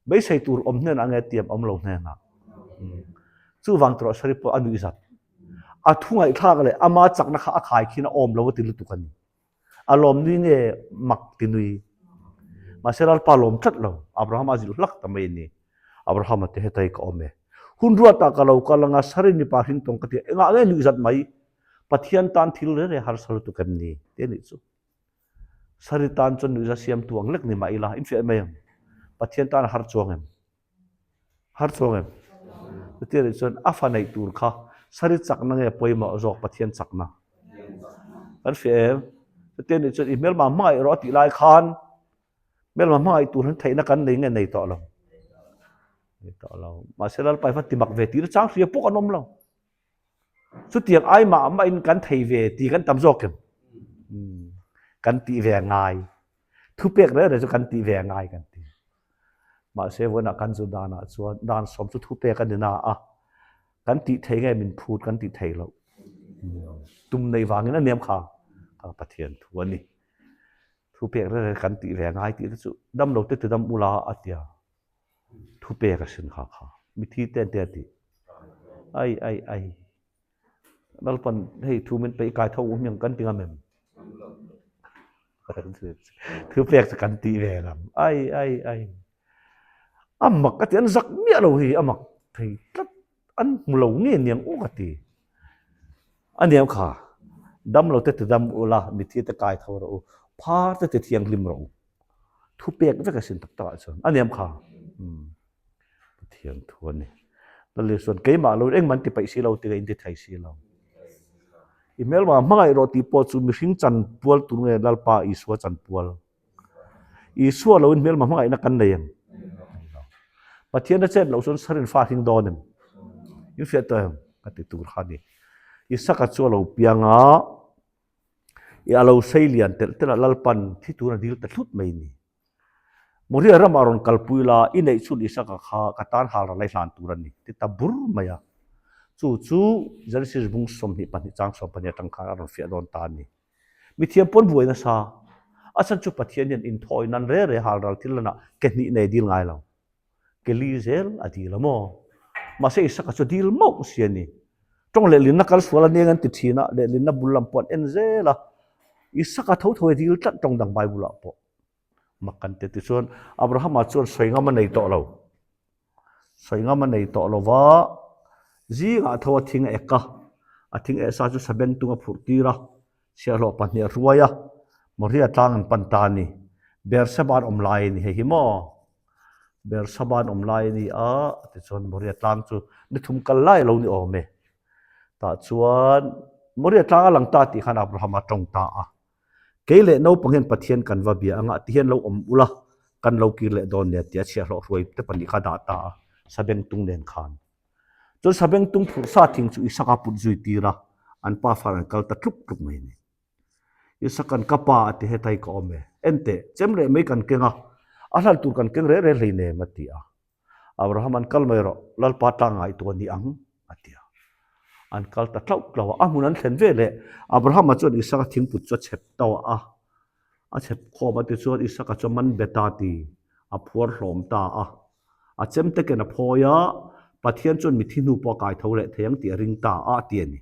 Beisei tur awm hnenah nge tiam awm lo hnenah? Chuvang tawrh Sari pawh a nuih zat. A thu ngaihthlak leh ama chakna kha a khai khin a awm lo a ti lutuk a ni. A lawm nui nge mak ti nui. Mahse Lalpa lawm tlat lo. Abraham a zilh hlak ta mai a ni. Abraham a ti hetai ka awm e. Hun ruatah ka lo kal anga Sari mipa hring tawng ka ti a, engah nge nuih zat mai? Pathian tan thil reng reng harsa lutuk em ni? Ti a nih chu. Sari tan chuan nuihza siamtu ang lek ni mah ila, in fiah mai ang. Pathian tan a har chuang em? Har chuang em? Chuti anih chuan a fa neih tur kha Sari chakna nge pawimawh zawk Pathian chakna? Kan fiah em? Chuti anih chuan i hmelma hmangaih rawh a tih lai khan hmelma hmangaih tur hian theihna kan nei nge nei tawh lo? Nei tawh lo. Mahse Lalpa hi va ti mak ve tih na chang hria pawh kan awm lo. Chutiang ai mah mah in kan thei ve ti kan tam zawk em? Kan tih ve a ngai. Thupek reng reng chu kan tih ve a ngai kan ti. Mahse vawiinah kan zu danah chuan dan sawm chu thupek a ni na a. Kan tih thei nge min phut kan tih thei loh. Tum nei vangin a niam kha ka Pathian thu a ni. Thu pek reng reng kan tih ve ngai tih te chu dam lo te ti dam ula a tia. Thu pek a sin kha kha. Mithi te an tia tih. Ai ai ai. Lalpan hei thu min peih kai tho um hiang kan ti ngam em? Thu pek chu kan tih ve lam. Ai ai ai. A mak a ti an zak miah lo hi a mak thei tlat an hmu lo nge niang u ka ti. A niam kha dam lo te ti dam ula mithi te kai tho rawh u phar te ti thianghlim rawh u. Thu pek vek a sin tak tak ah chuan a niam kha. Pathian thu a ni. Lal Isuan keimah lo engmah an ti paih si lo tih in ti thei si lo. I hmelma hmangaih rawh tih pawh chu mihring chan pual tur nge Lalpa Isua chan pual. Isua lo in hmelma hmangaihna kan nei em? Pathian a chet loh chuan sarin fa hring dawn em? In fiah tawh em? Ka ti tur kha a ni. Isaka chu a lo piang a, i a lo sei lian telh telh a, Lalpan thi tur a dil ta thlut mai ni. Moria ramah rawn kalpui la, i neih chhun Isaka kha ka tan hal ral a i hlan tur a ni, ti ta bur mai a. Chu chu Genesis bung 22 chang 12 atang khan a rawn fiah dawn ta a ni. Mithiam pawn buai nasa, a chhan chu Pathian hian inthawi nan re re hal ral thil lanah ke hnih nei dil ngai lo. Ke li zel a dil a maw? Mahse Isaka chu dil mauh si a ni. Tawng lehlinna kal sual a neng an ti thin a, lehlinna bul lam pawh an en zel a. Isaka tho tho e dil tlat tawng dang Bible ah pawh. Mak kan ti tichuan Abrahama chuan sawi ngam a nei tawh lo. Sawi ngam a nei tawh lo va, zingah tho a thing a ek a, a thing eh sa chu sabeng tung a phurh tir a, chhiahhlawh pahnih a hruai a, Moria tlang an pan ta a ni. Beersheba an awm lai a ni hei hi maw? Beersheba an awm lai a ni a, tichuan Moria tlang chu ni thum kal lai a lo ni awm e. Tah chuan Moria tlang a lang ta tih khan Abrahama tawng ta a. Kei leh naupang hian Pathian kan va bia anga ti hian lo awm ula, kan lo kir leh dawn nia tia chhiahhlawh hruai te pahnih kha dah ta a, Sabengtung nen khan. Chuan Sabengtung phurh sa thing chu Isaka put zui tir a, an pa far an kal ta tluk tluk mai a ni. Isaka'n ka pa a ti hetai ka awm e, enteh, chem leh mai kan keng a, a hlan tur kan keng reh reh hleinem a ti a. Abraham an kal mai rawh, Lalpa tlang ngaihtuah ni ang, a ti a. An kal ta tlauh tlauh a, a hmun an thlen ve leh Abrahama chuan Isaka thingput chu a chhep tauh a, a chhep khawm a tichuan Isaka chu a man bet a ti, a phuar hlawm ta a. A chemte ken a phawi a, Pathian chuan mithi hnu pawh a kai tho leh thei ang tih a ring ta a, a ti a ni.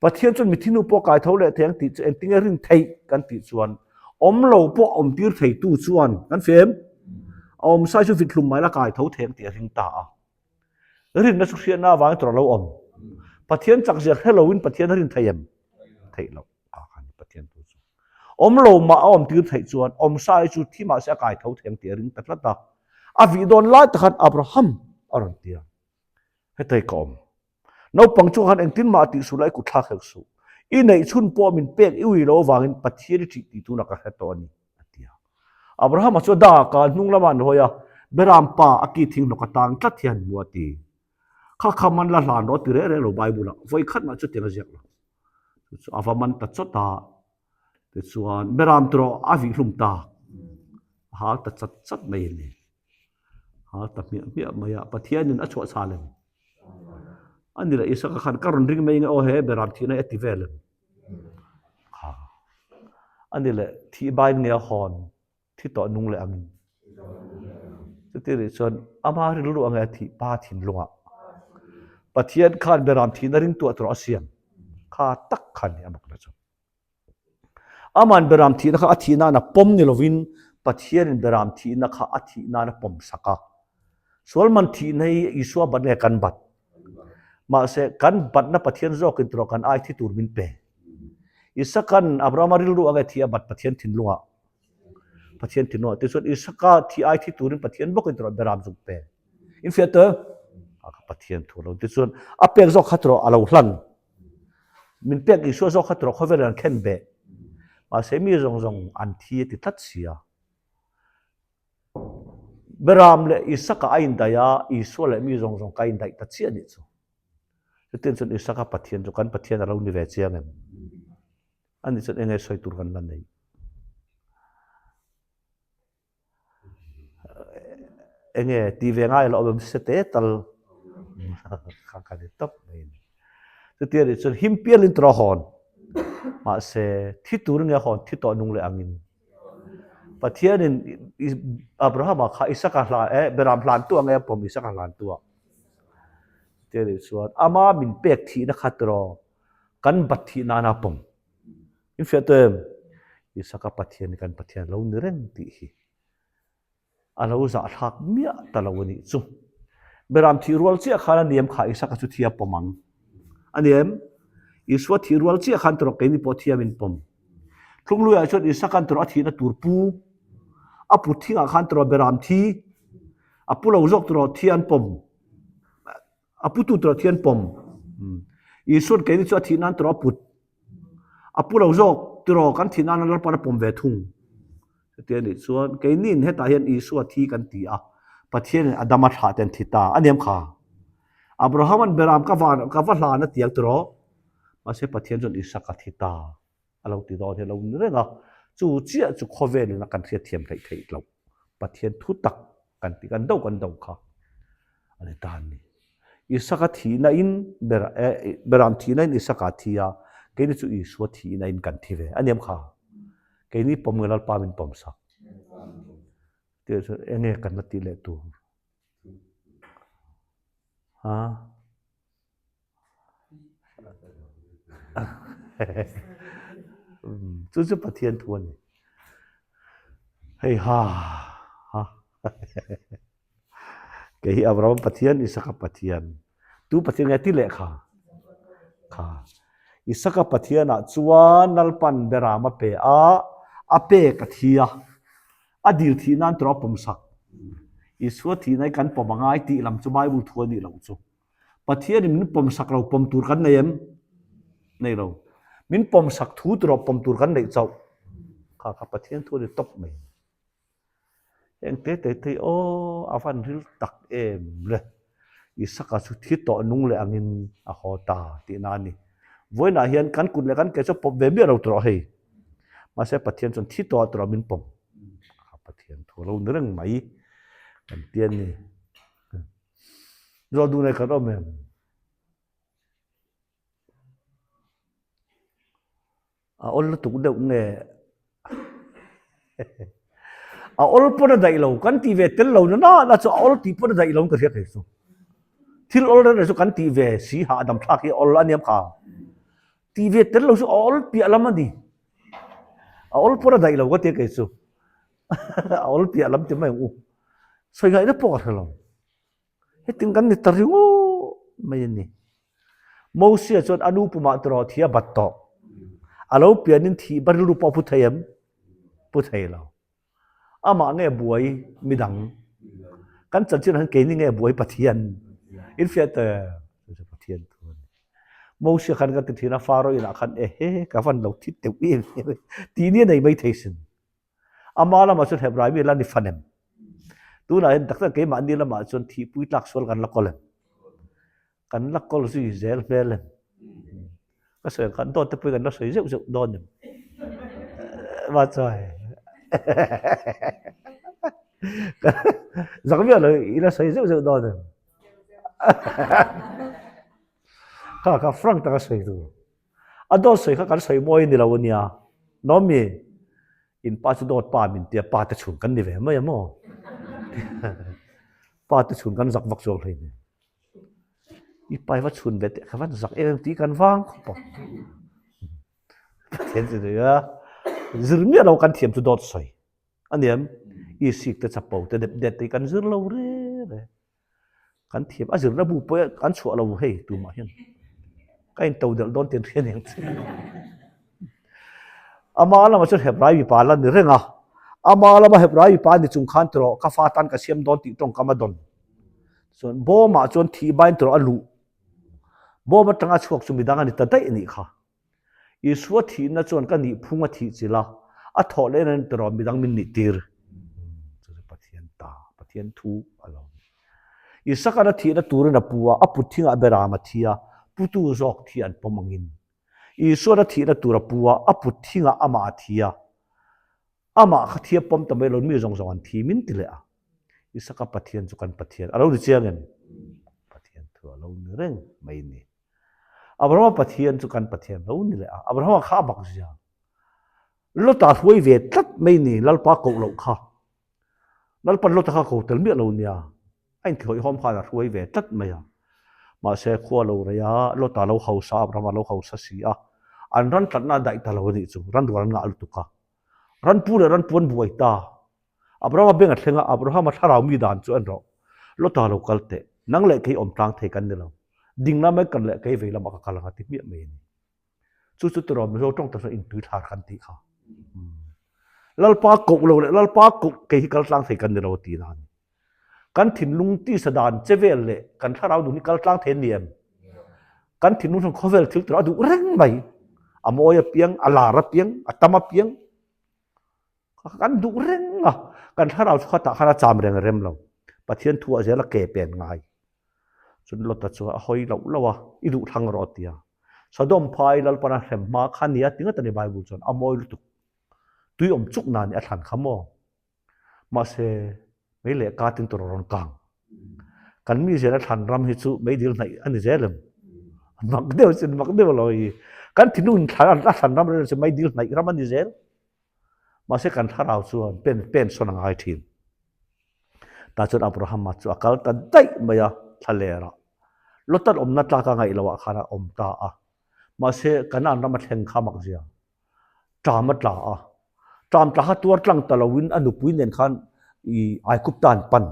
Pathian chuan mithi nu pawh kai tho leh thei ang tih chu engtinge rin theih kan tih chuan awm lo pawh awm tir thei tu chuan kan fem a awm sai chu vit hlum mai la kai tho thei ang tih a ring ta a. Rinna chu hriatna avangin tur a lo awm. Pathian chak zia hre loin Pathian a rin thei em? Theih loh a kha ni Pathian tu chu. Awm lo mah a awm tir theih chuan awm sai chu thi mahse a kai tho thei ang tih a ring ta tlat a. A vih dawn lai tak khan Abraham a rawn ti a. Hetei ka awm. Naupang chu khan engtin mah a tih suh la i kut thlak hek suh. I neih chhun pawh min pek i ui lo avangin Pathian i ṭih tih tunah ka hre tawh a ni, a ti a. Abrahama chu a dangah kal hnung lamah an hawi a, Beram pa a ki thing hnawk a tang tlat hian hmu a ti. Kha kha man la hlan rawh a ti reh reh lo Bible ah, vawi khat mah chutiang a ziak lo. Chu chu a va man ta chawt a, tichuan Beram tawh a vih hlum ta, a hal ta chat chat mai a ni. A ta hmiah hmiah mai a, Pathianin a chhuah chhal em? A ni leh Isaka khan ka rawn ring mai nge aw he beram thihna hi a ti vel em? Kha. A ni leh thih bain nge a hawn thi tawh nung leh angin. Chuti rih chuan ama rilru ange a thih pa thinlungah. Pathian khan beram thihna ringtuah tur a siam. Kha tak khan ni a mak na chu. Aman beram thihna kha a thih nan a pawm ni lovin Pathianin beram thihna kha a thih nan a pawm sak a. Sualman thihna hi Isua bat nge kan bat? Mahse, kan batna Pathian zawkin tawh kan ai thi tur min pe. Isakan Abrahama rilru ange thi a bat Pathian thinlungah. Pathian thinlungah tichuan Isaka thi ai thi turin Pathian bawkin tawh beram zuk pe. In fiah tawh em? A kha Pathian thu lo tichuan a pek zawk kha tawh a lo hlan. Min pek Isua zawk kha tawh khawvel an khen beh. Mahse mi zawng zawng an thi a ti tlat si a. Beram leh Isaka a indaih a, Isua leh mi zawng zawng ka indaih ta chiah nih chu. Chutin chuan Isaka Pathian chu kan Pathian a lo ni ve chiang em? Ani chuan enge sawi tur kan la nei. Enge tih ve ngai loh awm se te tal. Kha ka ni tawp mai a ni. Chutia nih chuan him pialin tura hawn. Mahse, thi tur nge hawn thi tawh nung leh angin. Pathianin Abrahama kha Isaka hlan eh Beram hlantu ang e pawm Isaka hlantu ah. Chutia nih chuan ama min pek thihna kha tiraw kan bat thih nana pawm. In hriat tawh em? Isaka Pathian hi kan Pathian lo ni reng tih hi. A lo zahthlak miah ta lo a nih chu. Beram thih rual chiah khan a niam kha Isaka chu thi a pawm ang. A ni em? Isua thih rual chiah khan tawrh keini pawh thi a min pawm. Thlungluiah chuan Isaka'n tawrh a thihna tur pu, a put thingah khan tawrh Beram thi, a pu lo zawk tawrh thi an pawm. A putu tawrh thi an pawm. Isua'n keini chu a thih nan tawrh a put. A pu lo zawk tiraw kan thih nana Lalpan a pawm ve thung. Chuti a nih chuan keiniin hetah hian Isua thi kan ti a, Pathianin Adama thlah te an thi ta a niam kha. Abrahama'n Beram ka van ka va hlan a tiang tiraw? Mahse Pathian chuan Isaka thi ta a lo ti dawn hi a lo ni reng a, chu chiah chu khawvelin a kan hriatthiam hleih theih loh Pathian thu tak kan ti kan do kan do kha a ni ta a ni. Isaka thihna in ber eh Beram thihna in Isaka a thi a, keini chu Isua thihna in kan thi ve a niam kha. Keini pawm nge Lalpa min pawm sak. Tih chu enge kan la tih leh tur? Ha? Chu chu Pathian thu a ni. Hei ha ha. Kei hi Abraham Pathian, Isaka Pathian. Tu Pathian nge ti leh kha? Kha. Isaka Pathianah chuan Lalpan Beram a pe a, a pek a thi a. A dil thih nan tura pawmsak. Isua thihna hi kan pawm a ngai tih lam chu Bible thu a nih loh chu. Pathianin min pawmsak lo pawm tur kan nei em? Nei lo. Min pawmsak thu tur pawm tur kan neih chauh. Kha kha Pathian thu a ni tawp mai. Heng te te te aw a van ril tak em le. Isaka chu thi tawh nung leh angin a haw ta tihna a ni. Vawiinah hian kan kut leh kan ke chu pawp ve miah lo tur hei. Mahse Pathian chuan thi tawh tur min pawm. Kha Pathian thu a lo ni reng mai kan ti a ni. Zawh duh nei kan awm em? A awl lutuk deuh nge? A awl pawn a daih lo, kan tih ve tel lo na na na chu a awl tih pawn a daih lo in ka hria thei chu. Thil awl reng reng chu kan tih ve si hahdam thlak hi a awl a niam kha. Tih ve tel lo chu a awl piah lam a ni. A awl pawn a daih lo ka tia kei chu. A awl piah lam ti mai ang u. Sawi ngaihna pawh ka hre lo. Hetin kan ni ta ringawt mai a ni. Mosia chuan a nu pumah tiraw thi a bat tawh. A lo pianin thih ba rilru pawh a pu thei em? Pu thei lo. Amah nge buai midang? Kan chanchin ah hian keini nge buai Pathian? In fiah teh chu Pathian thu a ni. Mosia khan kan ti thin a, Faro inah khan ehe ka van lo thi teuh em em tih ni a nei mai thei sin. Ama lamah chuan Hebrai mi la ni fan em? Tunah hian tak tak keimahni lamah chuan thihpui tlak sual kan la kawl em? Kan la kawl zui zel hmel em? Ka sawi ang khan dawt te pawh hi kan la sawi zeuh zeuh dawn em? Va chuai. Zak viau lo i la sawi zeuh zeuh dawn em? Kha kha frank taka sawi tur. A dawt sawi kha kan sawi mawi ni lo a nia. Naomi, in pa chu dawt pa min tia, pa te chhun kan ni ve mai a maw? Pa te chhun kan zak vak chuang hlei nen. I pa hi va chhun ve teh kha van zak em em tih kan vang khawp a. Pathian chu ni a, zir miah lo kan thiam chu dawt sawi a ni em? I sik te chapo te dep det te hi kan zir lo re re. Kan thiam a zirna bu pawh an chhuah lo hei tumah hian ka in to delh dawn tih an hria aniang che. Ama lamah chuan Hebrai mipa la ni reng a, ama lama Hebrai mipa ni chung khan tiraw ka fa tan ka siam dawn tih tawngkam a dawn. Chuan bawmah chuan thih bain tiraw a luh. Bawm atanga chhuak chu midang a ni ta daih a nih kha. Isua thihna chuan ka nih phung a thih chilh a, a thawh leh nan tiraw midang min nih tir. Chu chu Pathian ta, Pathian thu a lo ni. Isaka'n a thihna turin a pu a, a put thingah Beram a thi a, putu zawk thi an pawm angin. Isua'n a thihna tur a pu a, a put thingah amah a thi a, amah kha thi a pawm ta mai lo, mi zawng zawng an thi min ti leh a. Isaka Pathian chu kan Pathian a lo ni chiang em? Pathian thu. thu a lo ni reng mai ni. Abrahama Pathian chu kan Pathian lo ni leh a, Abrahama kha a bak zia. Lota hruai ve tlat mai ni Lalpa koh loh kha. Lalpan Lota kha ko tel miah lo nia, a inthihawihawm khan a hruai ve tlat mai a. Mahse khua lo rei a, Lota lo hausa, Abrahama lo hausa si a, an ran tlatna a daih ta lo a nih chu, ran rual an ngah lutuk a. Ranpu leh ranpu an buai ta. Abrahama beng a thleng a, Abrahama thlarau mi dan chu en rawh. Lota lo kal teh, nang leh kei awm tlang thei kan ni lo. Ding lamah kan leh kei vei lamah ka kal ang a ti hmiah mai a ni. Chu chu tiraw Mizo tawng tak chuan intui thlar kan tih kha. Lalpa koh lo leh Lalpa koh kei hi kal tlang thei kan ni lo a ti na a ni. Kan thinlung tisa dan che vel leh kan thlarau nun hi kal tlang thei an ni em? Kan thinlung chuan khawvel thil tur a duh reng mai. A mawi apiang, a lar apiang, a tam apiang. Kan duh reng a, kan thlarau chu khatah khan a cham reng rem lo. Pathian thu ah zel a ke pen ngai. Chun Lota chu a hawi loh loh a, i duh thlang rawh a ti a. Sodom phai Lalpan a hrem hma kha nia ti ngat a ni Bible chuan a mawi lutuk. Tui awm chuk na nih a thlan kha maw? Mahse mei leh ka tin tur a rawn kang. Kan mi zel a thlan ram hi chu meidil hnaih a ni zel em? Mak deuh sin mak deuh lo hi. Kan thinlung thlan a thlan ram reng chu meidil hnaih ram a ni zel. Mahse kan thlarau chuan pen pen sawn a ngai thin. Tah chuan Abrahama chu a kal ta daih mai a, thlalerah. Lotan awmna tlaka ngaih lohah khan a awm ta a. Mahse Kanaan rama thleng kha mak zia. Ṭam a tla a. Ṭam tla kha tuar tlang ta loin a nupui nen khan i Aigupta an pan.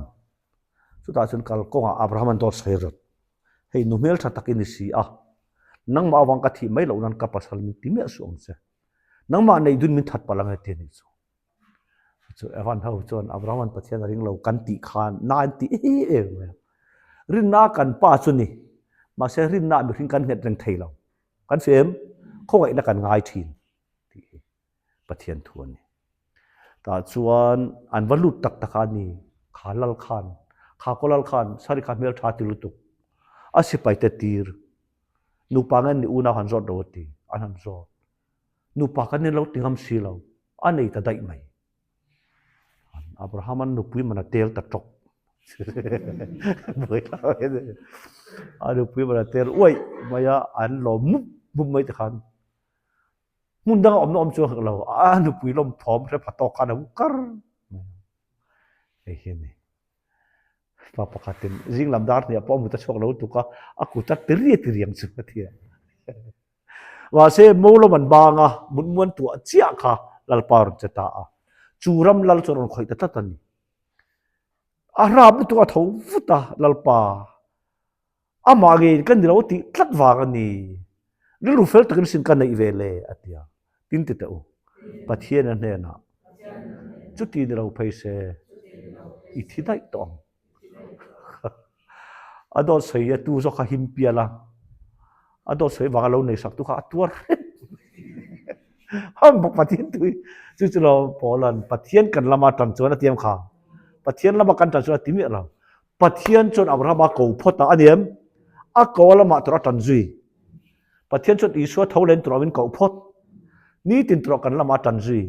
Chutah chuan kalkawngah Abraham an dawt sawi rawt. Hei nu hmelṭha tak i ni si a, nangmah avang ka thih mai loh nan ka pasal min ti miah suh ang che. Nangmah neih dun min that palh ang e ti a nih chu. Chu Evan ho chuan Abraham an Pathian a ring lo kan tih khan na an ti em em mai a. Rinna kan pa chu ni, mahse rinna mihring kan nghet reng thei lo. Kan hria em? Khawngaihna kan ngai thin tih hi Pathian thu a ni. Tah chuan an va lut tak tak a ni, kha lal khan, kha kaw lal khan Sari kha hmel tha ti lutuk, a sipaite tir, nupa nge ni unau han zawt lo a ti, an han zawt. Nupa kan ni lo ti ngam si lo, a nei ta daih mai. Abraham-a nupui man a tel ta tawk. A nupui man a tel uaih mai a, an lawm mup mup mai te khan. Hmun danga awmna awm chu a hek lo, a nupui lawm thawm hre pha tawk khan a wu kar mai a. Hei hi a ni. Pa pakhatin zing lam dar hniah pawh a mut a chhuak lo tuk a, a kut a ti riat riang chu a ti a. Mahse, Mawlawm an bang a, mutmuan tuah chiah kha Lalpa rawn che ta a. Chu ram lal chu a rawn khawih ta tlat a ni. A hrap lutuk a tho vut a, Lalpa, amah ngeiin ka ni lo tih tlat vang a ni. Rilru fel takin sin ka neih ve le, a ti a. Tin ti teh u, Pathian a hnenah, Chuti ni lo phei se, i thi daih tawh ang. A dawt sawi a tu zawk kha him pial a, a dawt sawi vanga lo nei sak tu kha a tuar hrep ham bawk Pathian tui chu chu lo Paulan Pathian kan lama tan chuan a tiam kha Pathian lama kan tan chuan a ti miah lo Pathian chuan Abrahama ko phawt a aniam a ko lamah tur a tan zui Pathian chuan Isua tho len tur awin koh phawt. Nitin turah kan lamah a tan zui,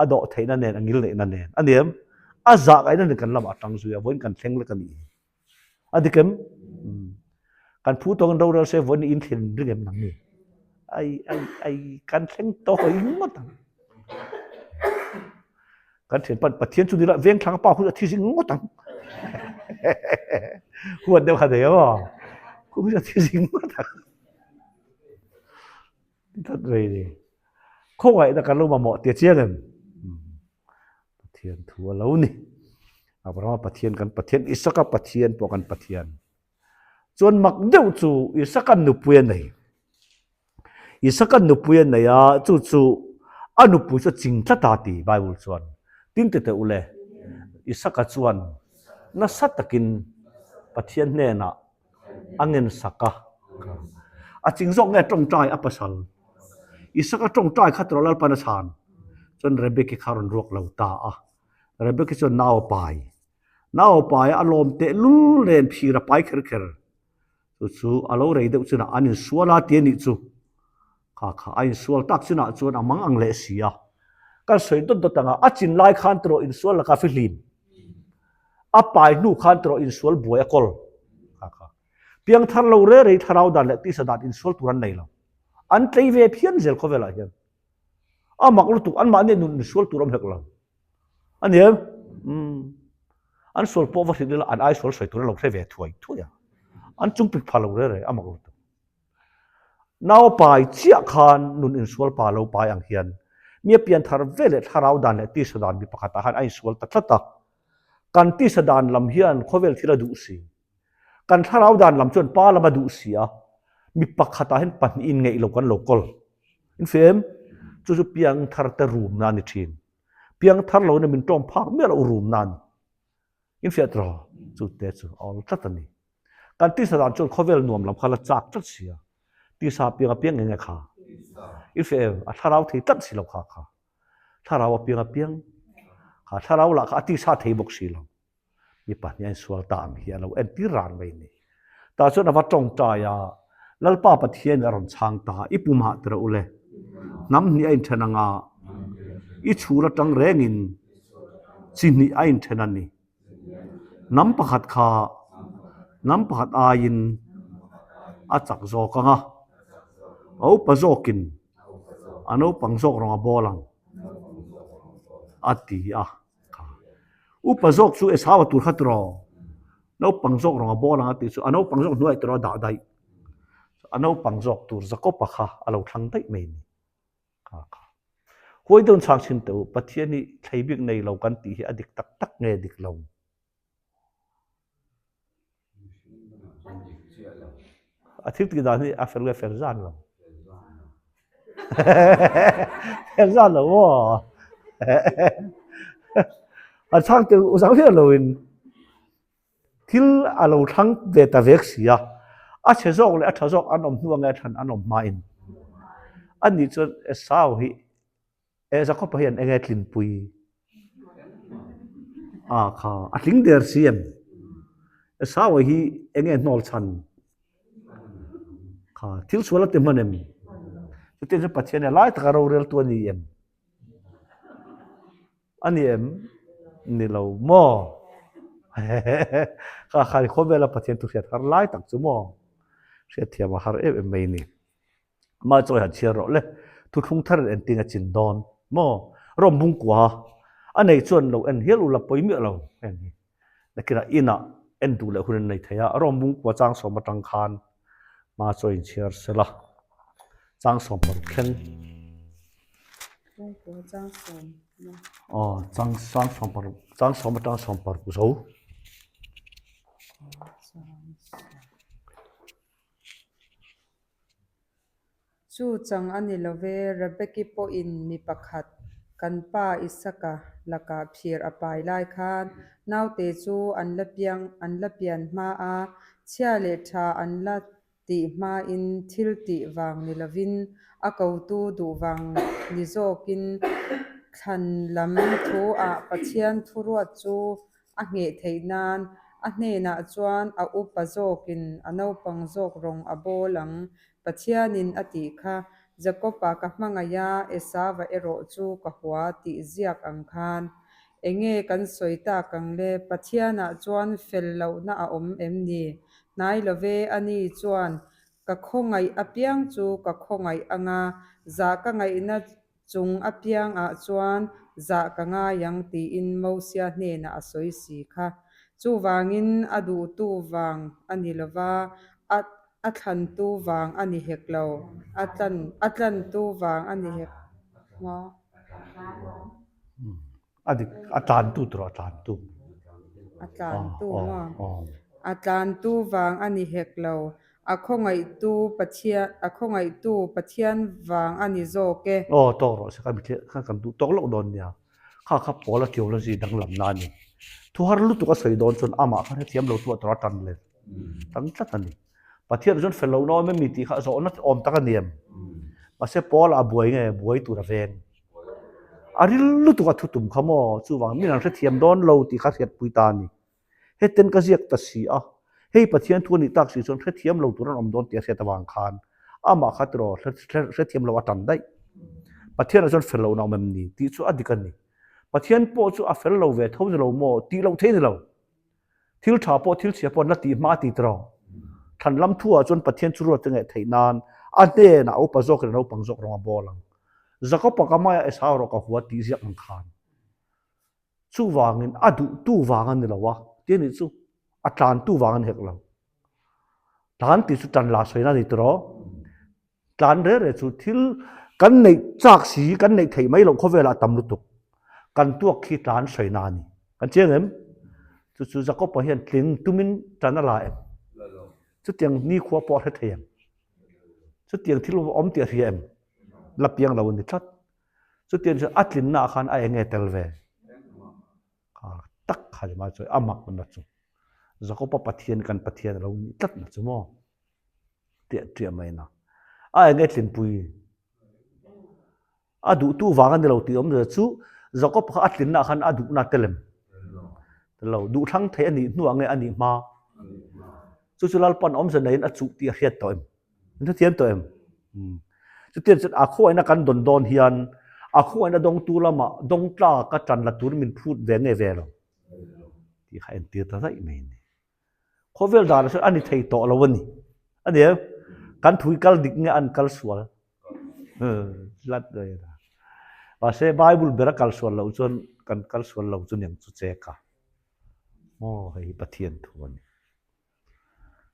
a dawh theihna nen, a ngil neihna nen. A ni em? A zah ngaihna nen kan lamah a tang zui a, vawiin kan thleng lek a nih hi. A dik em? Kan phu tawngin rorel se vawiin in thlen ring em nang ni? Ai, ai, ai, kan thleng tawh ngawt ang. Kan thian pan Pathian chu nila veng thlang pa hun a thi zing ngawt ang. Huat deuh kha nei maw? Hun a thi zing ngawt ang. Ti tlat mai ni. Khawngaihna kan lo mamawh tia chiang em? Pathian thu a lo ni. Abrahama Pathian kan Pathian, Isaka Pathian pawh kan Pathian. Chuan mak deuh chu Isaka nupui a nei. Isaka nupui a nei a, chu chu a nupui chu a ching tlat a ti Bible chuan. Tin ti teh u le, Isaka chuan nasa takin Pathian hnenah a ngensak a, a ching zawk nge tawngtai a pasal. Isaka tawngtai kha tawrh Lalpan a chhan chuan Rebeki kha a rawn ruak lo ta a, Rebeki chuan nau a pai. Nau a pai a, a lawm tehlul nen phir a pai kher kher. Chu chu a lo rei deuh chinah an insual a ti a nih chu. Kha kha a insual tak chinah chuan a mang ang leh si a. Kan sawi dawt dawt ang a, a chin lai khan tawrh insual laka fihlim. A pai hnu khan tawrh insual buai a kawl. Kha kha. Piangthar lo re rei thlarau dan leh tisa dan insual tur an nei lo. An tlei ve phian zel khawvelah hian. A mak lutuk anmahni nun insual tur awm hek lo. A ni em? Umm. An sual pawh va hrilh ila an ai sual sawi tur an lo hre ve thuai thuai a. An chungpik pha lo re re a mak lutuk. Nau pai chiah khan nun insual pa lo pai ang hian mi a pian thar ve leh thlarau dan leh tisa dan mi pakhatah khan a insual ta tlat a. Kan tisa dan lam hian khawvel thil a duh si. Kan thlarau dan lam chuan pa lam a duh si a, mi pakhatah hian pahnihin ngeih lo kan lo kawl. Infem, chu chu piangthar te rumna a ni thin. Piangthar lo in min tawng phak miah loh rumna a ni. Infiah tawh, chu te chu a awl tlat a ni. Kan tisa dan chuan khawvel nuam lam kha la chak tlat si a, tisa piang a piang nge nge kha. Infiah em, a thlarau thei tlat si lo kha kha. Thlarau a piang a piang, kha thlarau lah kha a tisa thei bawk si lo. Mi pahnih a insual ta ang hi a lo entir ran mai a ni. Tah chuan a va tawngtai a, Lalpa Pathianin a rawn chhang ta, I pumah ti rawh u le, hnam hnih a inthen anga i chhur atang rengin chi hnih a inthen a ni. Hnam pakhat kha hnam pakhat aiin a chak zawk anga, a upa zawkin a naupang zawk rawng a bawl ang, a ti a. Upa zawk chu Esau a tur kha tiraw? Naupang zawk rawng a bawl ang a tih chu a naupang zawk hnuaiah tiraw a dah daih. A naupang zawk tur Jakob-a kha a lo thlang daih mai a ni. Kha kha. Huai deuhin chhang chhin teh u, Pathian hi thlei bik nei lo kan tih hi a dik tak tak nge dik lo? A thil tih dan hi a fel nge fel zan lo? Fel zan lo maw? A chhang te u zang viau loin thil a lo thlang ve ta vek si a, a chhe zawk leh a tha zawk an awm hnu ange thlan an awm hmain. Ani chuan Esau hi E Jakob-a hian enge tlinpui a kha a tling der si em? Esau-a hi enge hnawl chhan kha thil sual a ti hman em? Chutiang chu Pathian hi a lai taka roreltu a ni em? A ni em? Ni lo maw? Kha kha khawvela Pathian thu hriat har lai tak chu maw? Hriatthiam a har em em mai a ni. Mah chawi han chhiar rawh le, thuthlung thar in entin a chin dawn maw? Rawm bung kua a nei chuan lo en hial ula pawi miah lo heng hi. Nakinah inah en duh leh hun an nei thei a, rawm bung kua chang sawm atang khan mah chawi in chhiar sela chang 16 thleng. Bung kua chang sawm maw? Aw, chang chang 16, chang sawm atang 16 zo. Chang sawm. Chu chang a ni lo ve, Rebeki pawhin mi pakhat, kan pa Isaka lakah phir a pai lai khan naute chu an la piang an la pian hma a, chhia leh tha an la tih hmain thil tih vang ni lovin a kotu duh vang ni zawkin thlan lam thu-ah Pathian thuruat chu A ngheh theih nan a hnenah chuan a upa zawkin a naupang zawk rawng a bawl ang, Pathianin a tih kha. Jakob-a ka hmangaih a, Esava erawh chu ka hua tih ziak ang khan. Enge kan sawi tak ang le? Pathianah chuan fel lohna a awm em ni? Hnai love, ani chuan ka khawngaih apiang chu ka khawngaih anga, zah ka ngaihna Chung apiangah chuan zah ka ngai ang tiin Mosia hnenah a sawi si kha. Chuvangin a duhtu vang a ni lo va, a a thlantu vang a ni hek lo, a tlan a tlantu vang a ni hek maw? A dik, a tlantu tur a tlantu. A tlantu maw? A tlantu vang a ni hek lo, a khawngaihtu Pathian, a khawngaihtu Pathian vang a ni zawk e. Aw, tawk rawh se, kha kha kan duh tawk loh dawn nia. Kha kha Paula theology danglamna a ni. Thu har lutuk a sawi dawn chuan amah kha hrethiam lo tu a tura tan let tan tlat a ni. Pathian chuan fel lohna awm em mi tih kha zawhna awm tak a ni em? Mahse Paula a buai nge buai tur a veng. A ril lutuk a thutum kha maw? Chuvang min an hrethiam dawn lo tih kha hriatpui ta a ni. Heten ka ziak ta si a, hei Pathian thu a nih tak si chuan hrethiam lo tur an awm dawn tih a hriat avang khan amah kha tiraw hrethiam lo a tan daih. Pathianah chuan fel lohna awm em ni tih chu a dik a ni. Pathian pawh chu a fel lo ve tho ni lo maw tih loh theih ni lo. Thil tha pawh thil chhia pawh an la tih hma a ti tiraw? Thlan lam thu ah chuan Pathian chu ruat a ngaih theih nan a hnenah a upa zawkin a naupang zawk rawng a bawl ang. Jakob-a ka hmaiah Esau rawh ka hua tih ziak ang khan. Chuvangin a duhtu vang a ni lo a, ti a nih chu a tlantu vang a ni hek lo. Tlan tih chu tan la sawina a ni tiraw? Tlan re re chu thil kan neih chak si, kan neih theih mai loh khawvelah a tam lutuk. Kan tuak khi tlan sawina a ni. Kan chiang em? Chu chu Jakob-a hian tling tumin tan a la em? Chutiang nikhua pawh a hre thei em? Chutiang thil awm tih a hria em? La piang lo a ni tlat. Chutiang chuan a tlinna ah khan a enge tel ve? Kha tak kha ni mai chu a mak na chu. Jakob-a Pathian kan Pathian a lo nih tlat na chu maw? Tiah tiah mai na. A enge tlinpui? A duhtu vang a ni lo tih awmzia chu Jakob kha a tlinna ah khan a duhna tel em? Tel lo. Duhthlang thei a nih hnuah nge a nih hma? Chu chu Lalpan awmzia neiin a chuh tih a hriat tawh em? In hrethiam tawh em? Chutiang chuan a khawngaihna kan dawn dawn hian a khawngaihna dawngtu lamah dawngtla ka tan la tur min phut ve nge ve lo tih kha entir ta daih mai a ni. Khawvel danah chuan a ni thei tawh lo a ni. A ni em? Kan thui kal dik nge an kal sual? Hlat mai a ni. Mahse Bible bera kal sual loh chuan kan kal sual lo chu niang chu che ka. Maw hei hi Pathian thu a ni.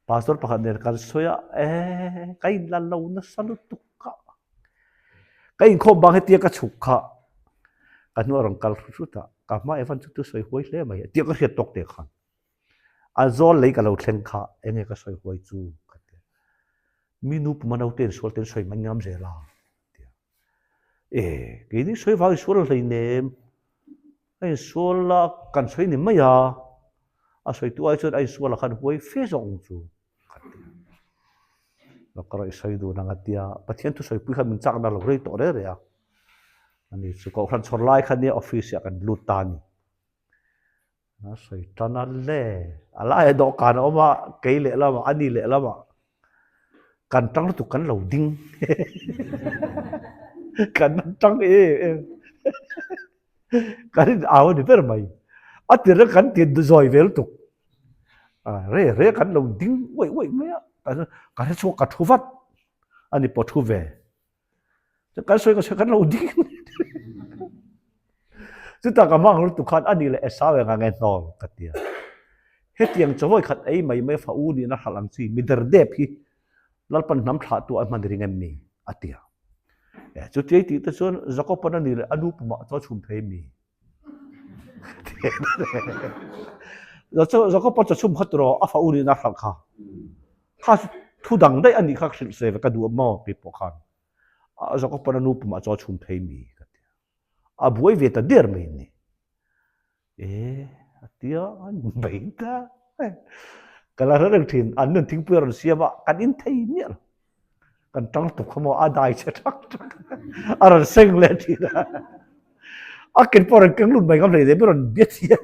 Pastor pakhat nen kan sawi a, eh ka in la lo nasa lutuk a, ka inkhawm bang hetia ka chhuk kha ka hnuah a rawn kal hrut hrut a, ka hma Evan chu tu sawi huai hle mai a tia ka hriat tawk teh khan a zawl lei ka lo thleng kha enge ka sawi huai chu ka ti a, mi nu puma naute insual te an sawi mai ngam zel a tia, eh keini sawi vang insual hleinem. A insual a, kan sawi ni mai a, a sawitu ai chuan a insual ah khan huai fe zawk ang chu ka ti a. Doctor i sawi dun ang a tia, Pathian thusawipui khan min chakna lo rei tawh reh reh a, ani chu Kohhran chhawr lai kha nia office ah kan lut ta a ni. A sawi tan a le, a laiah dawhkan a awm a, kei lehlamah a ni lehlamah kan tang lutuk kan lo ding kan tang em em kan in au a ni ber mai a tir a kan ti zawi ve lutuk re re kan lo ding uaih uaih mai a ka hre chhuak ka thu vat a ni pawh thu ve Kan sawi ka sawi kan lo ding. Chutah ka hmang lutuk khan ani leh Esau eng ang e hnawl ka ti a. Hetiang chaw vawi khat ei mai mai fa u nihna hralh ang chi mi derdep hi Lalpan hnam thlah tu a hman ring em ni a ti a. E chutiang tih te chuan Jakob-an ani leh a nu pumah chaw chhum thei mi Jakob-a chaw chhum kha turaw a fa u nihna hralh kha. Kha chu thu dang daih a nih kha hrilh se ve ka duh maw kei pawh khan. Jakob-an a nu pumah chaw chhum thei mi ka ti a. A buai ve ta der mai ni. E a tia an bei ta. Ka la hre reng thin an nun thingpui a rawn siam a kan in thei miah lo. Kan tang tuk kha maw a dai che thak thak a rawn seng leh thin a. A ken pawh a rawn keng lut mai ngam hlei hle mai rawn bia chiah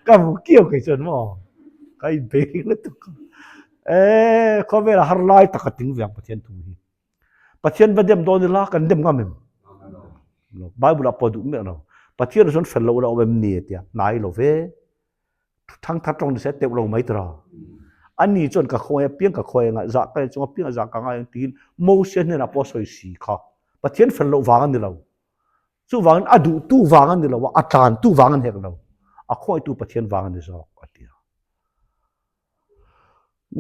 ka hmu kiau kei chuan maw ka inbei ring lutuk a. E khawvela har lai tak a ting ve ang Pathian thu hi. Pathian va dem dawn ila kan dem ngam em? Bible ah pawh duh miah lo. Pathian chuan fel lo la awm em ni a tia hnai lo ve. Thangthar tawng nise teuh lo mai tira. Ani chuan ka khawngaih apiang ka khawngaih anga zah ka chung apiang zah ka ngai ang tiin Moses hnenah pawh a sawi si kha. Pathian fel loh vang a ni lo. Chuvangin a duhtu vang a ni lo a, a tlantu vang a ni hek lo. A khawngaihtu Pathian vang a ni zawk a ti a.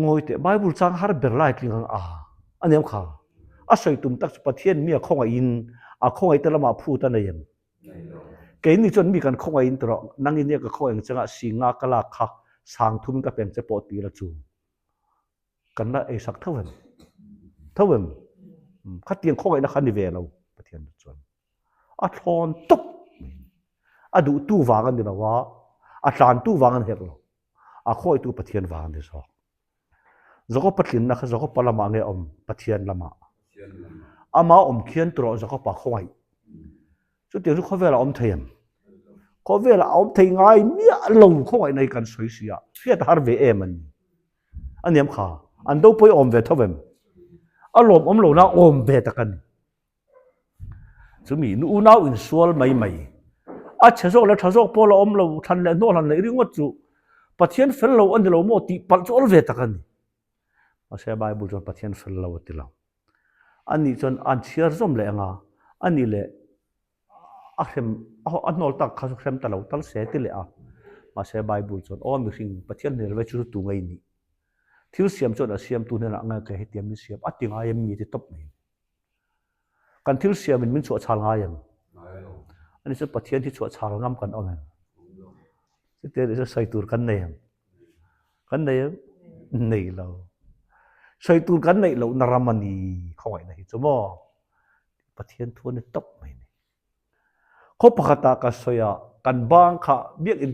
Ngawi teh Bible chang har ber lai tling ang a a niam kha. A sawi tum tak chu Pathian mi a khawngaihin a khawngaihte lamah phut a nei em? Keini chuan mi kan khawngaihin ti rawh, nang in nia ka khawngaih ang che nga si nga ka lak kha sang thum in ka peng che pawh ti la chu kan la ei sak tho em? Tho em? Khatiang khawngaihna kha ni ve lo Pathian chuan a thlawn tawp mai. A duhtu vang a ni lo a, a tlantu vang a ni hek lo. A khawitu Pathian vang a ni zawk. Jakob-a tlinna kha Jakob-a lamah nge awm? Pathian lamah. Ama awm khian tawh Jakob-a khawngaih. Chutiang chu khawvelah awm thei em? Khawvelah a awm thei ngai miah lo khawngaihna hi kan sawi si a, hriat a har ve em a ni. A niam kha, an do pawh i awm ve tho em? A lawm awm lohna awm ve tak a ni. Chumi nu unau insual mai mai, a chhe zawk leh tha zawk pawh la awm lo, thlan leh hnawh hlan leh ringawt chu Pathian fel lo a ni lo maw tih palh chu awl ve tak a ni. Mahse Bible chuan Pathian fel lo a ti lo. Anih chuan an chhiar zawm leh anga, anih leh a hrem a hnawl tak kha chu hrem ta lo tal se ti leh a. Mahse Bible chuan aw mihring Pathian hmel ve chu chu tu ngei nih. Thil siam chuan a siamtu hnenah nge ke hetiang min siam a ti ngai em mi ti tawp mai. Kan thil siamin min chhuah chhal ngai em? Ani chu Pathian hi chhuah chhal ngam kan awm em? Chutia nih chu sawi tur kan nei em? Kan nei em? Nei lo. Sawi tur kan neih lohna ram a ni khawngaihna hi chu maw? Pathian thu a ni tawp mai ni. Khaw pakhatah ka sawi a, kan bang kha biakinn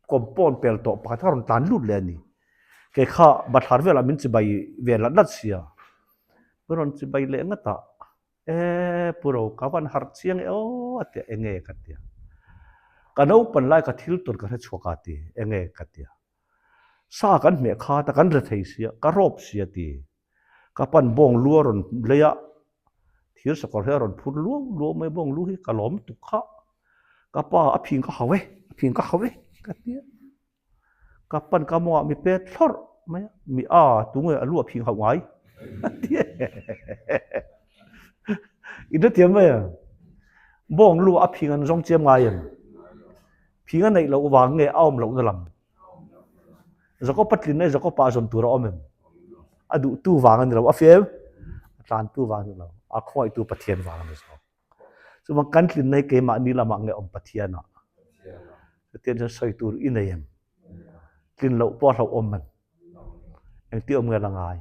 compound pel tawh pakhat kha rawn tlan lut leh a ni. Kei kha bathlar velah min chibai ve lat lat sia. Min rawn chibai leh ngat a, E Pu Ro, ka van harh chiang e aw a tia, enge ka tia. Ka naupan lai ka thil tawn ka hre chhuak a ti, enge ka tia. Sa kan hmeh khat a, kan re thei sia, ka rawp sia ti. Ka pan bawng lu a rawn lei a, thir sakawr hi a rawn phur luau luau mai, bawng lu hi ka lawm tuk kha. Ka pa a phing ka hau e, a phing ka hau e ka ti a. Ka pan ka mawngah mi pet thlawrh mai a, mi a tunge a lu a phing hauh ngai a ti e. I hrethiam mai a, bawng lu a phing an zawng chiam ngai em? Phing a neih loh vang nge a awm lohna lam? Jakob a tlin e Jakob ah zawn tur a awm em? A duhtu vang a ni lo, a fim a tlantu vang a ni lo, a khawngaihtu Pathian vang a ni zawk. Chuvang kan tlinna hi keimahni lamah nge awm Pathian ah? Pathian chuan sawi tur i nei em? Tlin loh pawh a hlauhawm em? Engti awm nge la ngai?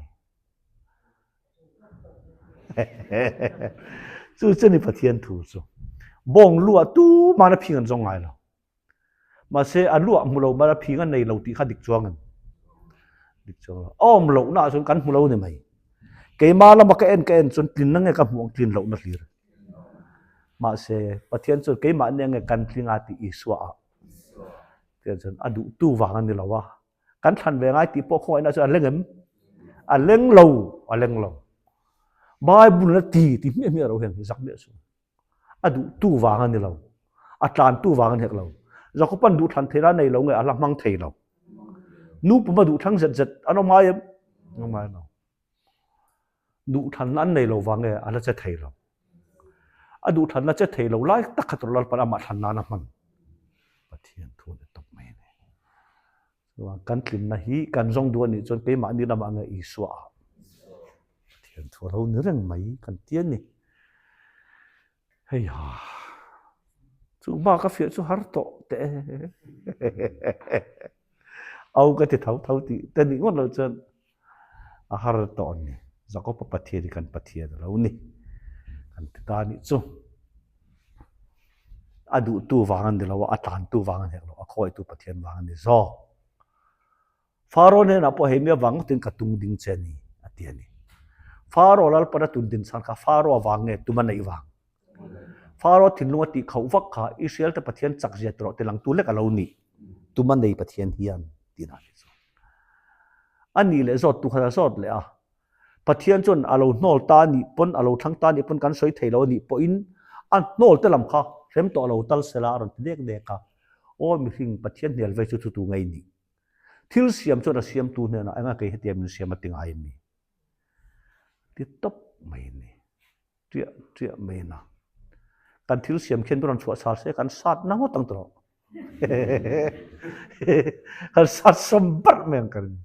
Chu chu ni Pathian thu chu. Bawng lu ah tuman a phing an zawng ngai lo. Mahse a luah hmu lo mara phing a nei lo tih kha dik chuang em? Dik chuang lo. A awm lohna ah chuan kan hmu lo ni mai. Keima lama ka en ka en chuan tlinna nge ka hmuh ang tlin lohna hlir. Mahse Pathian chuan keimahni nge kan tling a tih Isua ah. Pathian chuan a duhtu vang a ni lo a. Kan thlan ve ngai tih pawh khawngaihna chuan a leng em? A leng lo, a leng lo. Bible a ti ti hmiah hmiah ro hian zak miah suh. A duhtu vang a ni lo. A tlantu vang a ni hek lo. Jakoban duhthlan theihna a nei lo nge a la hmang thei lo. Nu puma duhthlang zet zet an awm ngai em? An awm ngai lo. Duhthlanna an nei lo vang nge a la che thei lo. A duhthlanna che thei lo lai tak kha tur Lalpan amah thlan nan a hman. Pathian thu a ni tawp mai a ni. Chuan kan tlinna hi kan zawng duh a nih chuan keimahni lamah nge Isua ah Pathian thu a lo ni reng mai kan ti a ni. Hei ha, chu bak a fiah chu har tawh teh e. Au ka ti tho tho tih te nih ngawt loh chuan a har tawh a ni. Jakob-a Pathian hi kan Pathian a lo ni. Kan ti ta nih chu. A duhtu vang a ni lo a, a tlantu vang a ni hek lo, a khawitu Pathian vang a ni zawk. Faro hnenah pawh hei mi avang ngawtin ka tung ding che a ni, a ti a ni. Faro Lalpan a tun din chhan kha Faro avang nge tum a neih vang? Faro thinlung a tih khauh vak kha Israel te Pathian chak zia tawrh tilangtu lek a lo nih. Tum a nei Pathian hian tih dan hi chu. A nih leh zawt tu khat a zawt leh a. Pathian chuan a lo hnawl ta a nih pawn, a lo thlang ta a nih pawn kan sawi thei lo a nih pawhin a hnawl te lam kha hrem tawh lo tal sela a rawn ti dek dek a. Aw mihring Pathian hnial vei chu thutu ngei nih. Thil siam chuan a siamtu hnenah enga kei hetiang min siam a ti ngai a ni. Ti tawp mai a ni. Ṭiah ṭiah mai na. Kan thil siam khian rawn chhuah sar se kan sat na ngawt ang tawh. Kan sat sawm barh mai ang ka ring.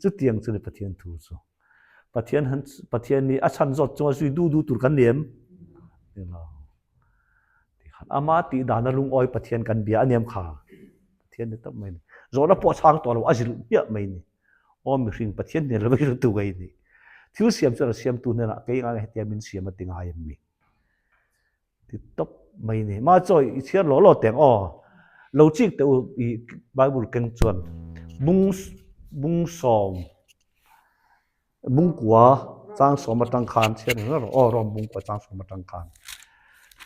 Chutiang chu ni Pathian thu chu. Pathian han Pathian ni a chhan zawt chunga zui du du tur kan ni em? Ni lo. Tikhan ama tih dana lungawi Pathian kan bia a niam kha. Pathian ni tawp mai ni. Zawhna pawh a chhang tawh lo a zilh hmiah mai ni. Aw mihring Pathian hnen lo vek tu ngei ni. Thil siam chuan a siamtu hnenah kei ngai hetia min siam a ti ngai em mi. Ti tawp mai ni. Ma chawi i chhiar law law teng aw. Lo chik teh u i Bible keng chuan bung bung sawm bungkua chang sawm atang khan chhiar reng rawh aw Rom bungkua chang sawm atang khan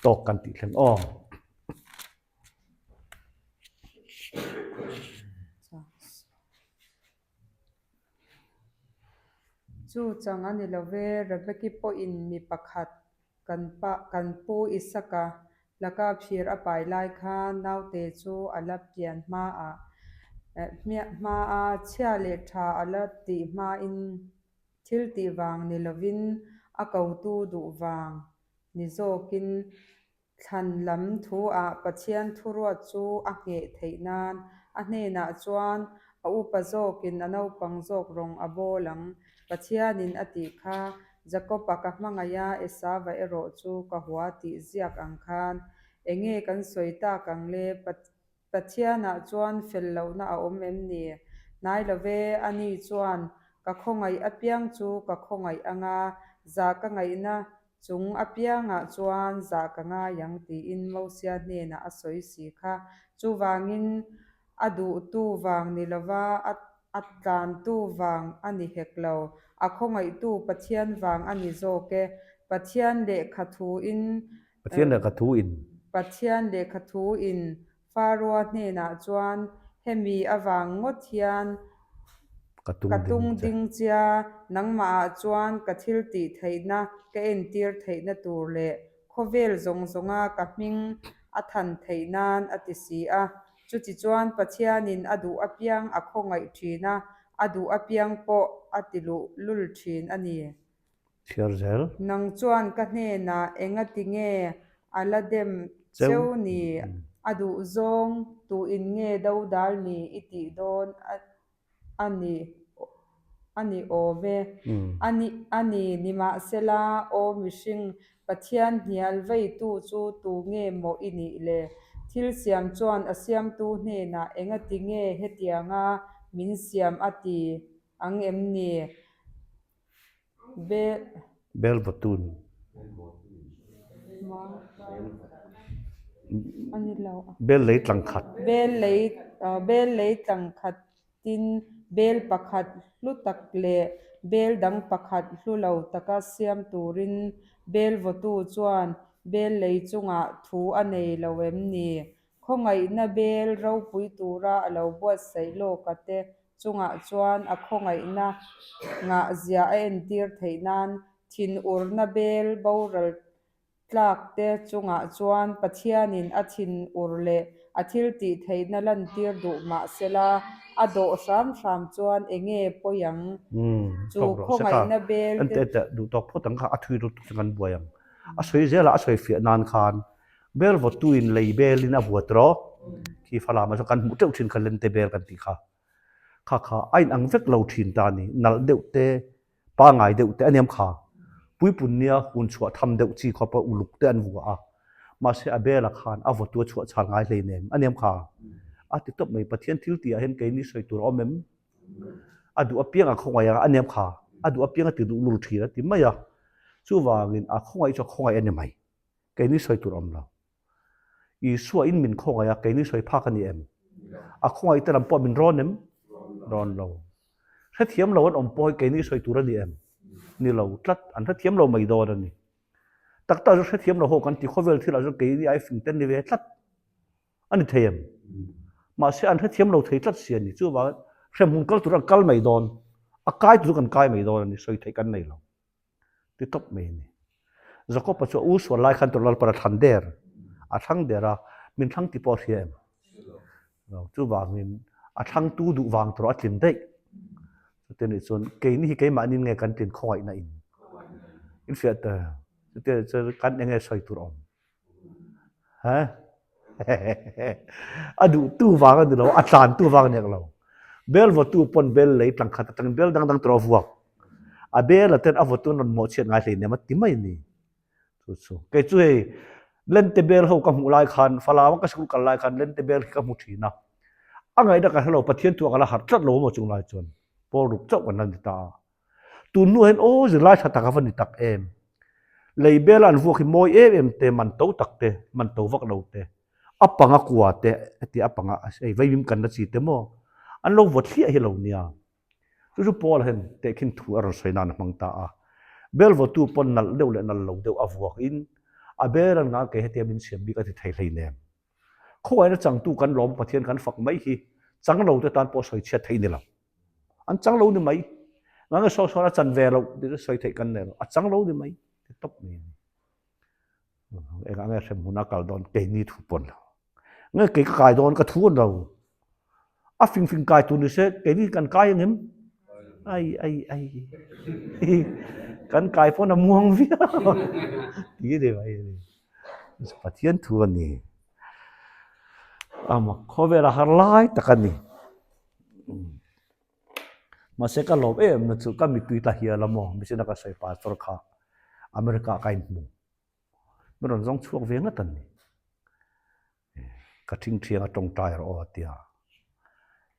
tawk kan tih thleng aw. Chu chang a ni lo ve, Rebeki pawhin mi pakhat kan pa kan pu Isaka laka phir a pai lai khan naute chu a la pian hmaah hmiah hmaa chhia leh tha a la tih hmain. Thil tih vang ni lovin a kotu duh vang ni zawkin Thlan lam thu-ah Pathian thuruat chu a ngheh theih nan a hnenah chuan a upa zawkin a naupang zawk rawng a bawl ang. Pathianin a tih kha, Jakob-a ka hmangaih a, Esava erawh chu ka hua tih ziak ang khan enge kan sawi tak ang le? Pathianah chuan fel lohna a awm em ni? Hnai lo ve, ani chuan ka khawngaih apiang chu ka khawngaih anga zah ka ngaihna Chung apiangah chuan zah ka ngai ang tiin Mosia hnenah a sawi si kha. Chuvangin a duhtu vang ni lova a tlantu vang a ni hek lo. A khawngaihtu Pathian vang a ni zawk e. Pathian lehkha thuin Pathian lehkha thuin. Pathian lehkha thuin Faroa hnenah chuan hemi avang ngawt hian ka tung ding chia, nangmahah chuan ka thil tih theihna ka entir theihna tur leh khawvel zawng zawnga ka hming a than theih nan a ti si a. Chutichuan Pathianin a duh apiang a khawngaih thin a, a duh apiang pawh a ti luh lul thin a ni. Chhiar zel. Nang chuan ka hnenah engati nge a la dem cheu ni? A duh zawng tuin nge dodal ni i tih dawn a ni a ni awm e. A ni a ni nimahsela aw mihring Pathian hnial veitu chu tu nge maw i nih le? Thil siam chuan a siamtu hnenah engati nge hetianga min siam a ti ang em ni? Bel Bel vatun. Bel lei tlang khat. Bel lei bel lei tlang khatin bel pakhat hlu tak leh bel dang pakhat hlu lo taka siam turin bel vawtu chuan bel lei chungah thu a nei lo em ni? Khawngaihna bel ropui tura a lo buatsaih lawka te chungah chuan a khawngaihna ngahzia a entir theih nan thinurna bel boral tlak te chungah chuan Pathianin a thinur leh a thil tih theihna lantir duh mah sela a dawh hram hram chuan enge pawi ang? Chu khawngaihna bel te. Duh tawk phawt ang kha a thui lutuk chu kan buai ang. A sawi zela a sawi fiah nan khan Bel vawtuin lei belin a vuat rawh. Khi Falam ah chuan kan hmuh teuh thin kha lente bel kan tih kha. Kha kha a inang vek lo thin ta a ni. Nalh deuh te, pangai deuh te a niam kha. Puipun nia hun chhuah tham deuh chi khawpa uluk te an vua a. Mahse a bela khan a vawtu a chhuah chhal ngai hleinem a niam kha. A ti tawp mai. Pathian thil tih ah hian keini sawi tur a awm em? A duh apiang a khawngaih a, a niam kha. A duh apiang a ti duh lul thin a ti mai a. Chuvangin a khawngaih chu a khawngaih a ni mai. Keini sawi tur awm lo. Isua in min khawngaih a, keini sawi phak a ni em? A khawngaih te lam pawh min rawn em? Rawn lo. Hrethiam lo an awm pawh hi keini sawi tur a ni em? Ni lo tlat. An hrethiam lo mai dawn a ni. Tak tak chu hrethiam lo ho kan ti khawvel thil ah chuan keini ai fing te an ni ve tlat. A ni thei em? Mahse an hrethiam lo thei tlat si a ni. Chuvangin hremhmun kal tur an kal mai dawn. A kai tur chu kan kai mai dawn a ni. Sawi theih kan nei lo. Ti tawp mai a ni. Jakob-a chu a u sual lai khan Lalpan a thlan der, a thlang der a, min thlang ti pawh a hria em? Lo, chuvangin a thlangtu duh vang tur a tlin daih. Chutiang nih chuan keini hi keimahni nge kan tlin khawngaihna in? In hriat ta, chutiang nih chuan kan enge sawi tur awm? Ha? A duhtu vang a ni lo, a tlantu vang a ni lo. Bel vawtu pawn bel lei tlang khat atangin bel dang dang tur a vuak. A bel a ten a vawtu an rawn mawhchhiat ngai hleinem a ti mai a ni. Chu chu. Kei chu hei lente bel ho ka hmuh lai khan Falama ka sikul kal lai khan lente bel hi ka hmu thin a. A ngaihna ka hre lo, Pathian thu a ka la harh tlat lo maw chung lai chuan. Pawl ruk chauh kan la ni ta a. Tun hnuah hian aw zirlai tha tak a va ni tak em? Lei bela an vuak hi mawi em em te, man to tak te, man to vak lo te, a panga kua te heti a panga hei vaimim kanna chi te maw an lo vaw thliah hi lo nia. Chu chu Paul-a hian tehkhin thu a rawn sawi nan a hmang ta a. Bel vawtu pawn nalh deuh leh nalh lo deuh a vuak in a bel an ngah kei hetia min siam bik a ti thei hleinem. Khawngaihna changtu kan lawm Pathian kan fak mai hi chang lo te tan pawh sawi chhiat theih ni lo. An chang lo ni mai. Nga nge saw sawn a chan ve loh tih chu sawi theih kan nei lo. A chang lo ni mai ti tawp mai a ni. Engah nge hrem hmun a kal dawn keini thu pawn lo. Nge kei ka kai dawn ka thu an lo. A fing fing kai tur ni se keini kan kai angem? Ai ai ai kan kai pawn a muang viau ti ni mai a ni. Pathian thu a ni. Ama khawvel a har lai tak a ni. Mahse ka lawm em na chu ka mittui ta hial a maw Misina ka sawi pastor kha America ah ka inhmu. Min rawn zawng chhuak ve ngat a ni. Ka thingthiang a tawngtai rawh aw a ti a.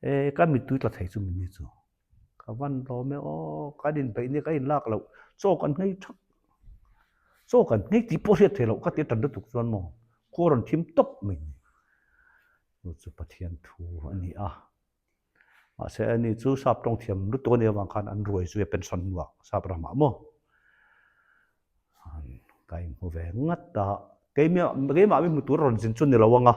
E ka mittui tla thei chu min ni chu. Ka van lawm e aw kan inbeih nia ka inlak loh chaw kan nghei thak chaw kan nghei tih pawh hriat theih loh ka ti a tan lutuk chuan maw khua rawn thim tawp mai ni. Chu chu Pathian thu a ni a. Mahse ani chu sap tawng thiam lutuk a nih avang khan an ruai zui a pension hnuah sap ramah maw ka inhmu ve ngat a, keimah mi hmu tur a rawn zin chu ni lo ang a,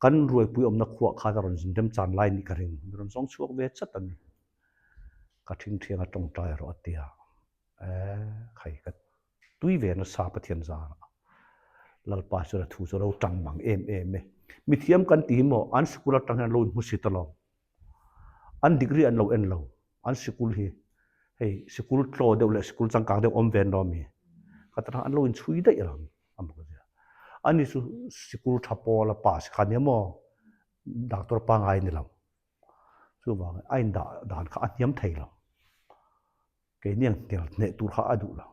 kan ruaipui awmna khuah khan a rawn zin remchan lai nih ka ring, mi rawn zawng chhuak ve chat a ni. Ka thingthiang a tawngtai erawh a ti a, khai ka Tui ve nasa Pathian zarah Lalpa chuan a thu chu a lo tang mang em em e. Mithiam kan ti hi maw an sikul atang hian an lo inhmu si ta lo. An degree an lo en lo. An sikul hi hei sikul tlaw deuh leh sikul changkang deuh awm ve an lo ami. Ka tan an lo inchhui daih rang a mak zia. Ani chu sikul tha pawl a pass kha nia maw doctor pangngai a ni lo. Chuvangin a indah dan kha a hniam thei lo. Keini ang hnial hneh tur kha a duh lo.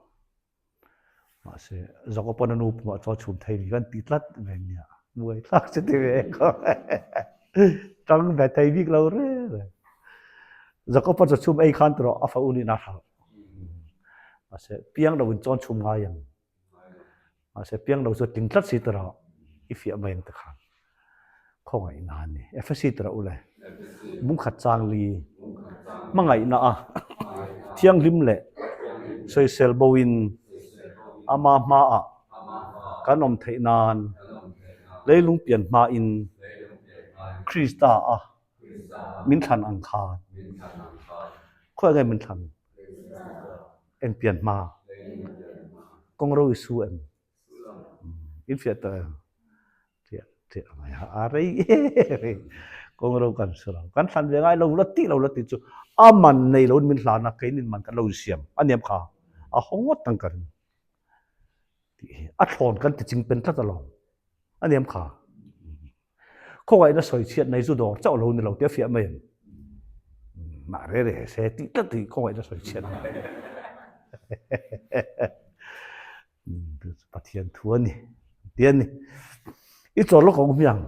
Mahse, Jakob pawn a nu pumah chaw chhum thei mi kan ti tlat mai nia. Buai thlak chu ti ve khaw. Tang ve thei bik lo reng reng. Jakob pawn chaw chhum ei khan tawh a fa u nih na hralh. Mahse, piang lo in chawn chhum ngai ang. Mahse piang lo chu tling tlat si ta rawh, i fiah mai ang tikhan khawngaihna a ni. Efesi ta rawh u le, bungkhat chang li hmangaihna a thianghlim leh sawisel bo in ama hmaah kan awm theih nan leilung pian hma in Krista a min thlan ang khan khawiah nge min thlan? Eng pian hma? Kawng ro i su em? In fiah tawh em? Fiah fiah mai a, a rei em kawng ro kan su lo. Kan hlan ve ngai lo la tih lo la tih chu a man nei lo in min hlan a, keinin man kan lo insiam a niam kha a haw ngawt ang ka ring tih hi a thlawn kan ti ching pen tlat alawm a niam kha. Khawngaihna sawi chhiat nei chu dawr chauh lo ni lo tih a fiah mai ang. Mah re re se tih tlat hi khawngaihna sawi chhiat na. Pathian thu a ni. Ti a ni. I chawl lawk ang hmiang.